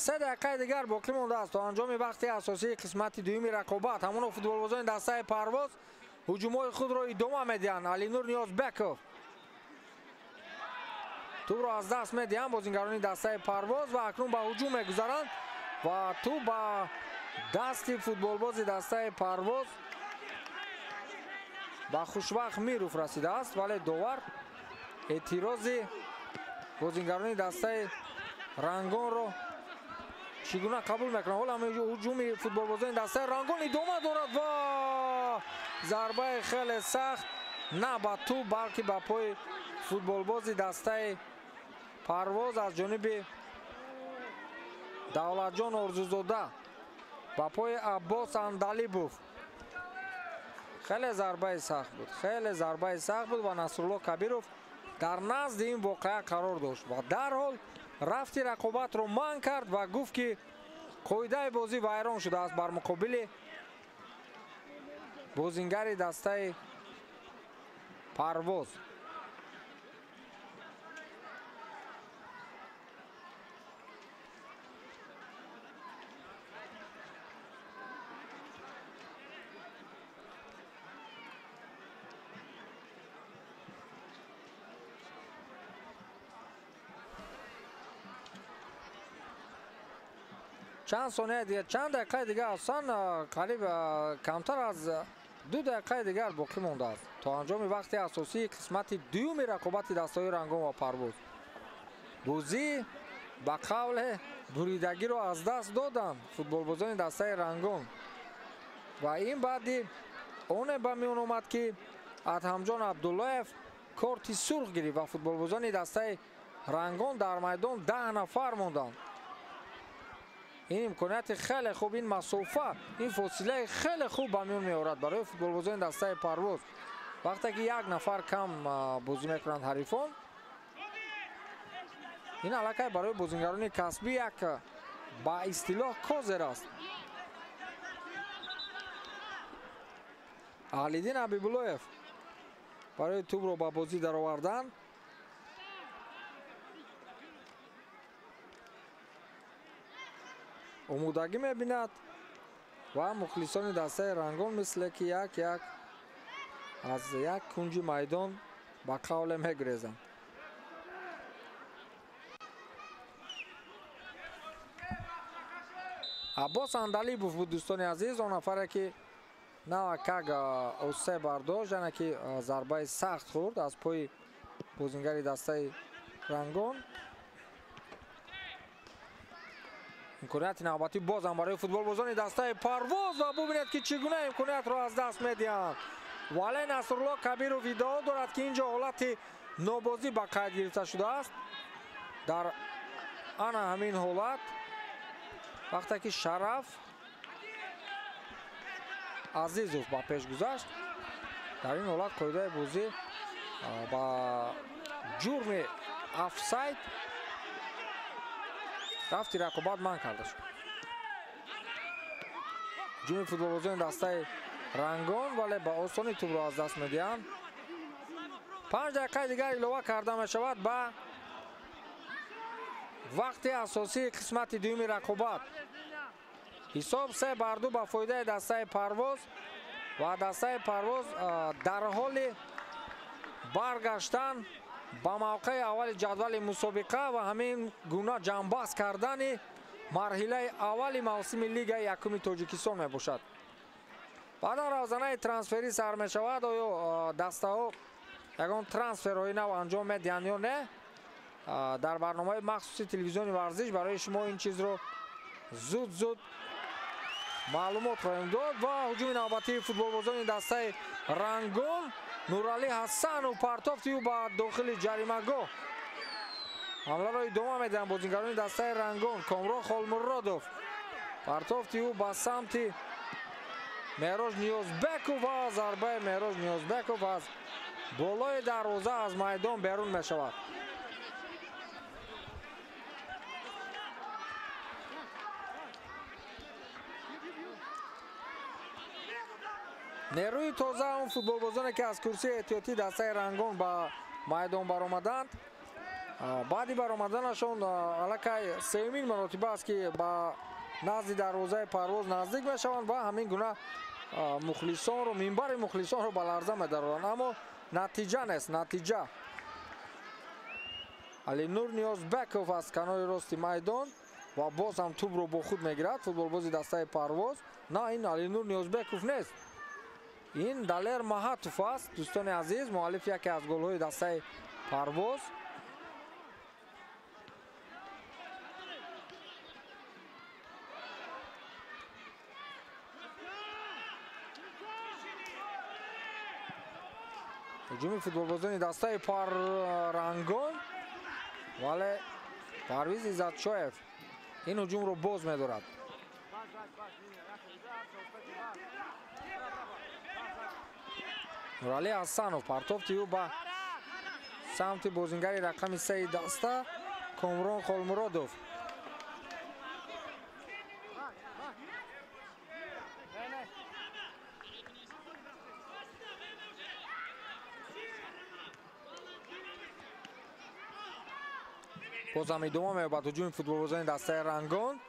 S1: Се дақиқаи дигар боқӣ мондааст то анҷоми вақти асосии қисмати дуюми рақобат. Ҳамоно футболбозони дастаи Парвоз ҳуҷумҳои худро идома медиҳанд. Алинур Ниёзбеков тӯбро аз даст медиҳанд бозингарони дастаи Парвоз ва акнун ба ҳуҷум мегузаранд ва тӯб ба дасти футболбози дастаи Парвоз ба Хушвақт Миров расидааст, вале довар эътирози бозингарони дастаи Рангонро чӣ гуна қабул мекунад. Ҳоло ҳуҷуми футболбозони дастаи Рангон идома дорад ва зарбаи хеле сахт на ба тӯб, балки ба пои футболбози дастаи Парвоз аз ҷониби Давлатҷон Орзузода ба пои Аббос Андалибов. Хеле зарбаи сахт буд, хеле зарбаи сахт буд ва Насрулло Кабиров дар назди ин воқеа қарор дошт ва дарҳол рафти рақобатро манъ кард ва гуфт, ки қоидаи бозӣ вайрон шудааст бар муқобили бозингари дастаи Парвоз. Чанд сония дигар, чанд дақиқаи дигар, асан қариб камтар аз 2 дақиқаи дигар боқӣ мондааст то анҷоми вақти асосии қисмати дуюми рақобати дастаҳои Рангон ва Парвоз. Бозӣ ба қавле буридагиро аз даст доданд футболбозони дастаи Рангон ва ин баъди оне ба миён омад, ки Адҳамҷон Абдуллоев корти сурх гирифт ва футболбозони дастаи Рангон дар майдон 10 нафар монданд. Ин имконияти хеле хуб, ин масофа, ин фосилаи хеле хуб ба миён меорад барои футболбозони дастаи Парвоз. Вақте ки як нафар кам бозӣ мекунанд ҳарифон, ин аллакай барои бозингарони касбӣ як ба истилоҳ козер аст. Аҳлиддин Ҳабибуллоев барои тӯбро ба бозӣ даровардан. Омодагӣ мебинад. Ва мухлисони дастаи Рангон мисле ки як-як аз як кунҷи майдон ба қавле мегурезанд. Аббос Андалибов буд, дӯстони азиз, он нафаре ки навакак осе бардошт, яъне ки зарбаи сахт хӯрд аз пои бозингари дастаи Рангон. Имконияти навбатӣ бозам барои футболбозони дастаи Парвоз ва бубинед ки чӣ гуна имкониятро аз даст медиҳанд. Вале Насрулло Кабиров иддао дорад, ки инҷо ҳолати нобозӣ ба қайд гирифта шудааст. Дар ана ҳамин ҳолат вақте ки Шараф Азизов ба пеш гузашт, дар ин ҳолат қоидаи бозӣ ба ҷурми офсайд рафти рақобат манъ карда шуд. Ҳуҷуми футболбозони дастаи Рангон, вале ба осонӣ тӯбро аз даст медиҳанд. 5 дақиқаи дигар илова карда мешавад ба вақти асосии қисмати дуюми рақобат. Ҳисоб 3-2 ба фоидаи дастаи Парвоз ва дастаи Парвоз дар ҳоли баргаштан ба мавқеи аввали ҷадвали мусобиқа ва ҳамин гуна ҷамъбаст кардани марҳилаи аввали мавсими лигаи якуми Тоҷикистон мебошад. Баъдан равзанаи трансферӣ сар мешавад. Оё дастаҳо ягон трансферҳои нав анҷом медиҳанд ё не? Дар барномаи махсуси телевизиони варзиш барои шумо ин чизро зуд-зуд маълумот хоҳем дод. Ва ҳуҷуми навбатии футболбозони дастаи Рангон, Нуралӣ Ҳасанов партофти ӯ ба дохили ҷаримагоҳ. Ҳамларо идома медиҳанд бозингарони дастаи Рангон. Комрон Холмуродов партофти ӯ ба самти Меҳроҷ Ниёзбеков ва зарбаи Меҳроҷ Ниёзбеков аз болои дарвоза аз майдон берун мешавад. Нерӯи тоза он футболбозоне ки аз курсии эҳтиётии дастаи Рангон ба майдон баромаданд, баъди баромаданашон аллакай сеюмин маротиба аст ки ба назди дарвозаи Парвоз наздик мешаванд ва ҳамин гуна мухлисонро, минбари мухлисонро ба ларза медароранд. Аммо натиҷа нест, натиҷа. Алинур Ниёзбеков аз канори рости майдон ва боз ҳам тӯбро бо худ мегирад футболбози дастаи Парвоз. На, ин Алинур Ниёзбеков нест, ин Далер Маҳатов аст, дӯстони азиз, муаллиф яке аз голҳои дастаи Парвоз. Ҳуҷуми футболбозони дастаи Рангон, вале Парвиз Иззатшоев ин ҳуҷумро боз медорад. Нуралӣ Ҳасанов партофти ӯ ба самти бозингари рақами 3 даста Комрон Холмуродов. Бозам идома меёбад ҳуҷуми футболбозони дастаи Рангон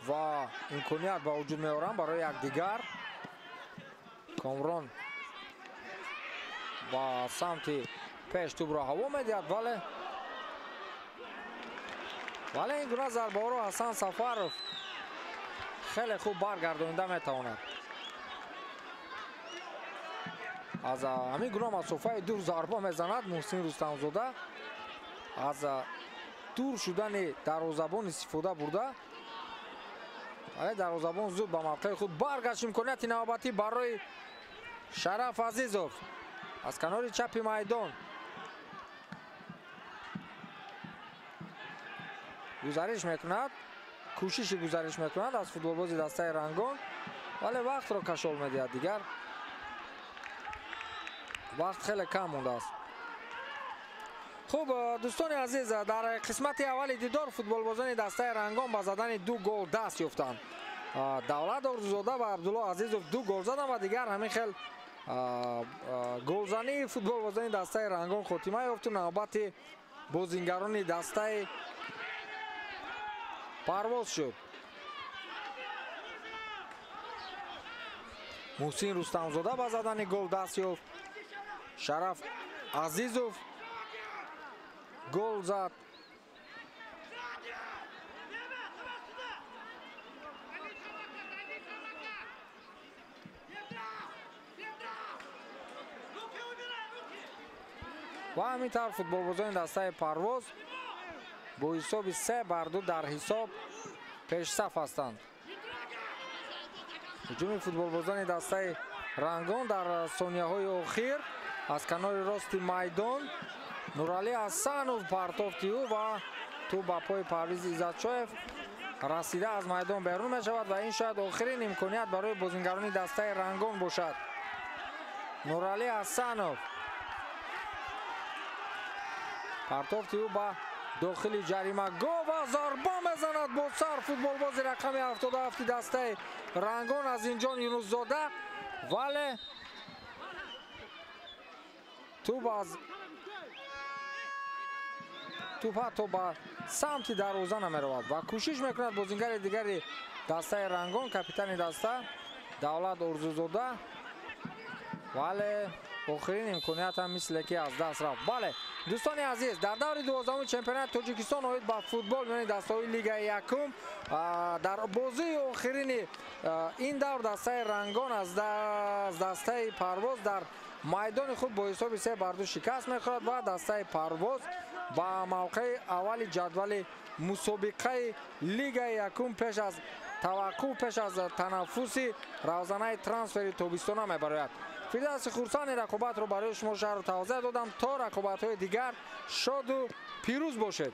S1: ва имконият ба вуҷуд меоранд барои якдигар. Комрон ба самти пеш тӯбро ҳаво медиҳад, вале ин гуна зарбаҳоро Ҳасан Сафаров хеле хуб баргардонида метавонад. Аз ҳамин гуна масофаи дур зарба мезанад Муҳсин Рустамзода. Аз дур шудани дарвозабон истифода бурда, вале дарвозабон зуд ба мавқеи худ баргашт. Имконияти навбатӣ барои Шараф Азизов аз канори чапи майдон. Гузариш мекунад, кӯшиши гузариш мекунад аз футболбози дастаи Рангон, вале вақтро кашол медиҳад. Дигар вақт хеле кам мондааст. Хуб, дӯстони азиз, дар қисмати аввали дидор футболбозони дастаи Рангон ба задани 2 гол даст ёфтанд. Давлат Орзузода ва Абдулло Азизов 2 гол заданд ва дигар ҳамин хел голзании футболбозони дастаи Рангон хотима ёфту навбати бозингарони дастаи Парвоз шуд. Муҳсин Рустамзода ба задани гол даст ёфт. Шараф Азизов гол зад. Ва ҳамин тавр футболбозони дастаи Парвоз бо ҳисоби 3-2 дар ҳисоб пешсаф ҳастанд. Ҳуҷуми футболбозони дастаи Рангон дар сонияҳои охир аз канори рости майдон Нуралӣ Ҳасанов партофти ӯ ва тӯб ба пои Парвиз Иззатшоев расида аз майдон берун мешавад ва ин шояд охирин имконият барои бозингарони дастаи Рангон бошад. Нуралӣ Ҳасанов партофти ӯ ба дохили ҷаримагоҳ ва зарба мезанад бо сар футболбози рақами 77 дастаи Рангон Азимҷон Юнусзода, вале тӯб ҳатто ба самти дарвоза намеравад ва кӯшиш мекунад бозингари дигари дастаи Рангон, капитани даста Давлат Орзузода, вале охирин имконият ҳам мисле ки аз даст рафт. Бале, дӯстони азиз, дар даври 12-уми чемпионати Тоҷикистон оид ба футбол миёни дастаҳои лигаи якум дар бозии охирини ин давр дастаи Рангон аз дастаи Парвоз дар майдони худ бо ҳисоби 3-2 шикаст мехӯрад ва дастаи Парвоз ба мавқеи аввали ҷадвали мусобиқаи лигаи якум пеш аз таваққуф, пеш аз танаффуси равзанаи трансфери тобистона мебарояд. Фирдавси Хурсанд рақобатро барои шумо шаҳру тавзеҳ додам. То рақобатҳои дигар шоду пирӯз бошед.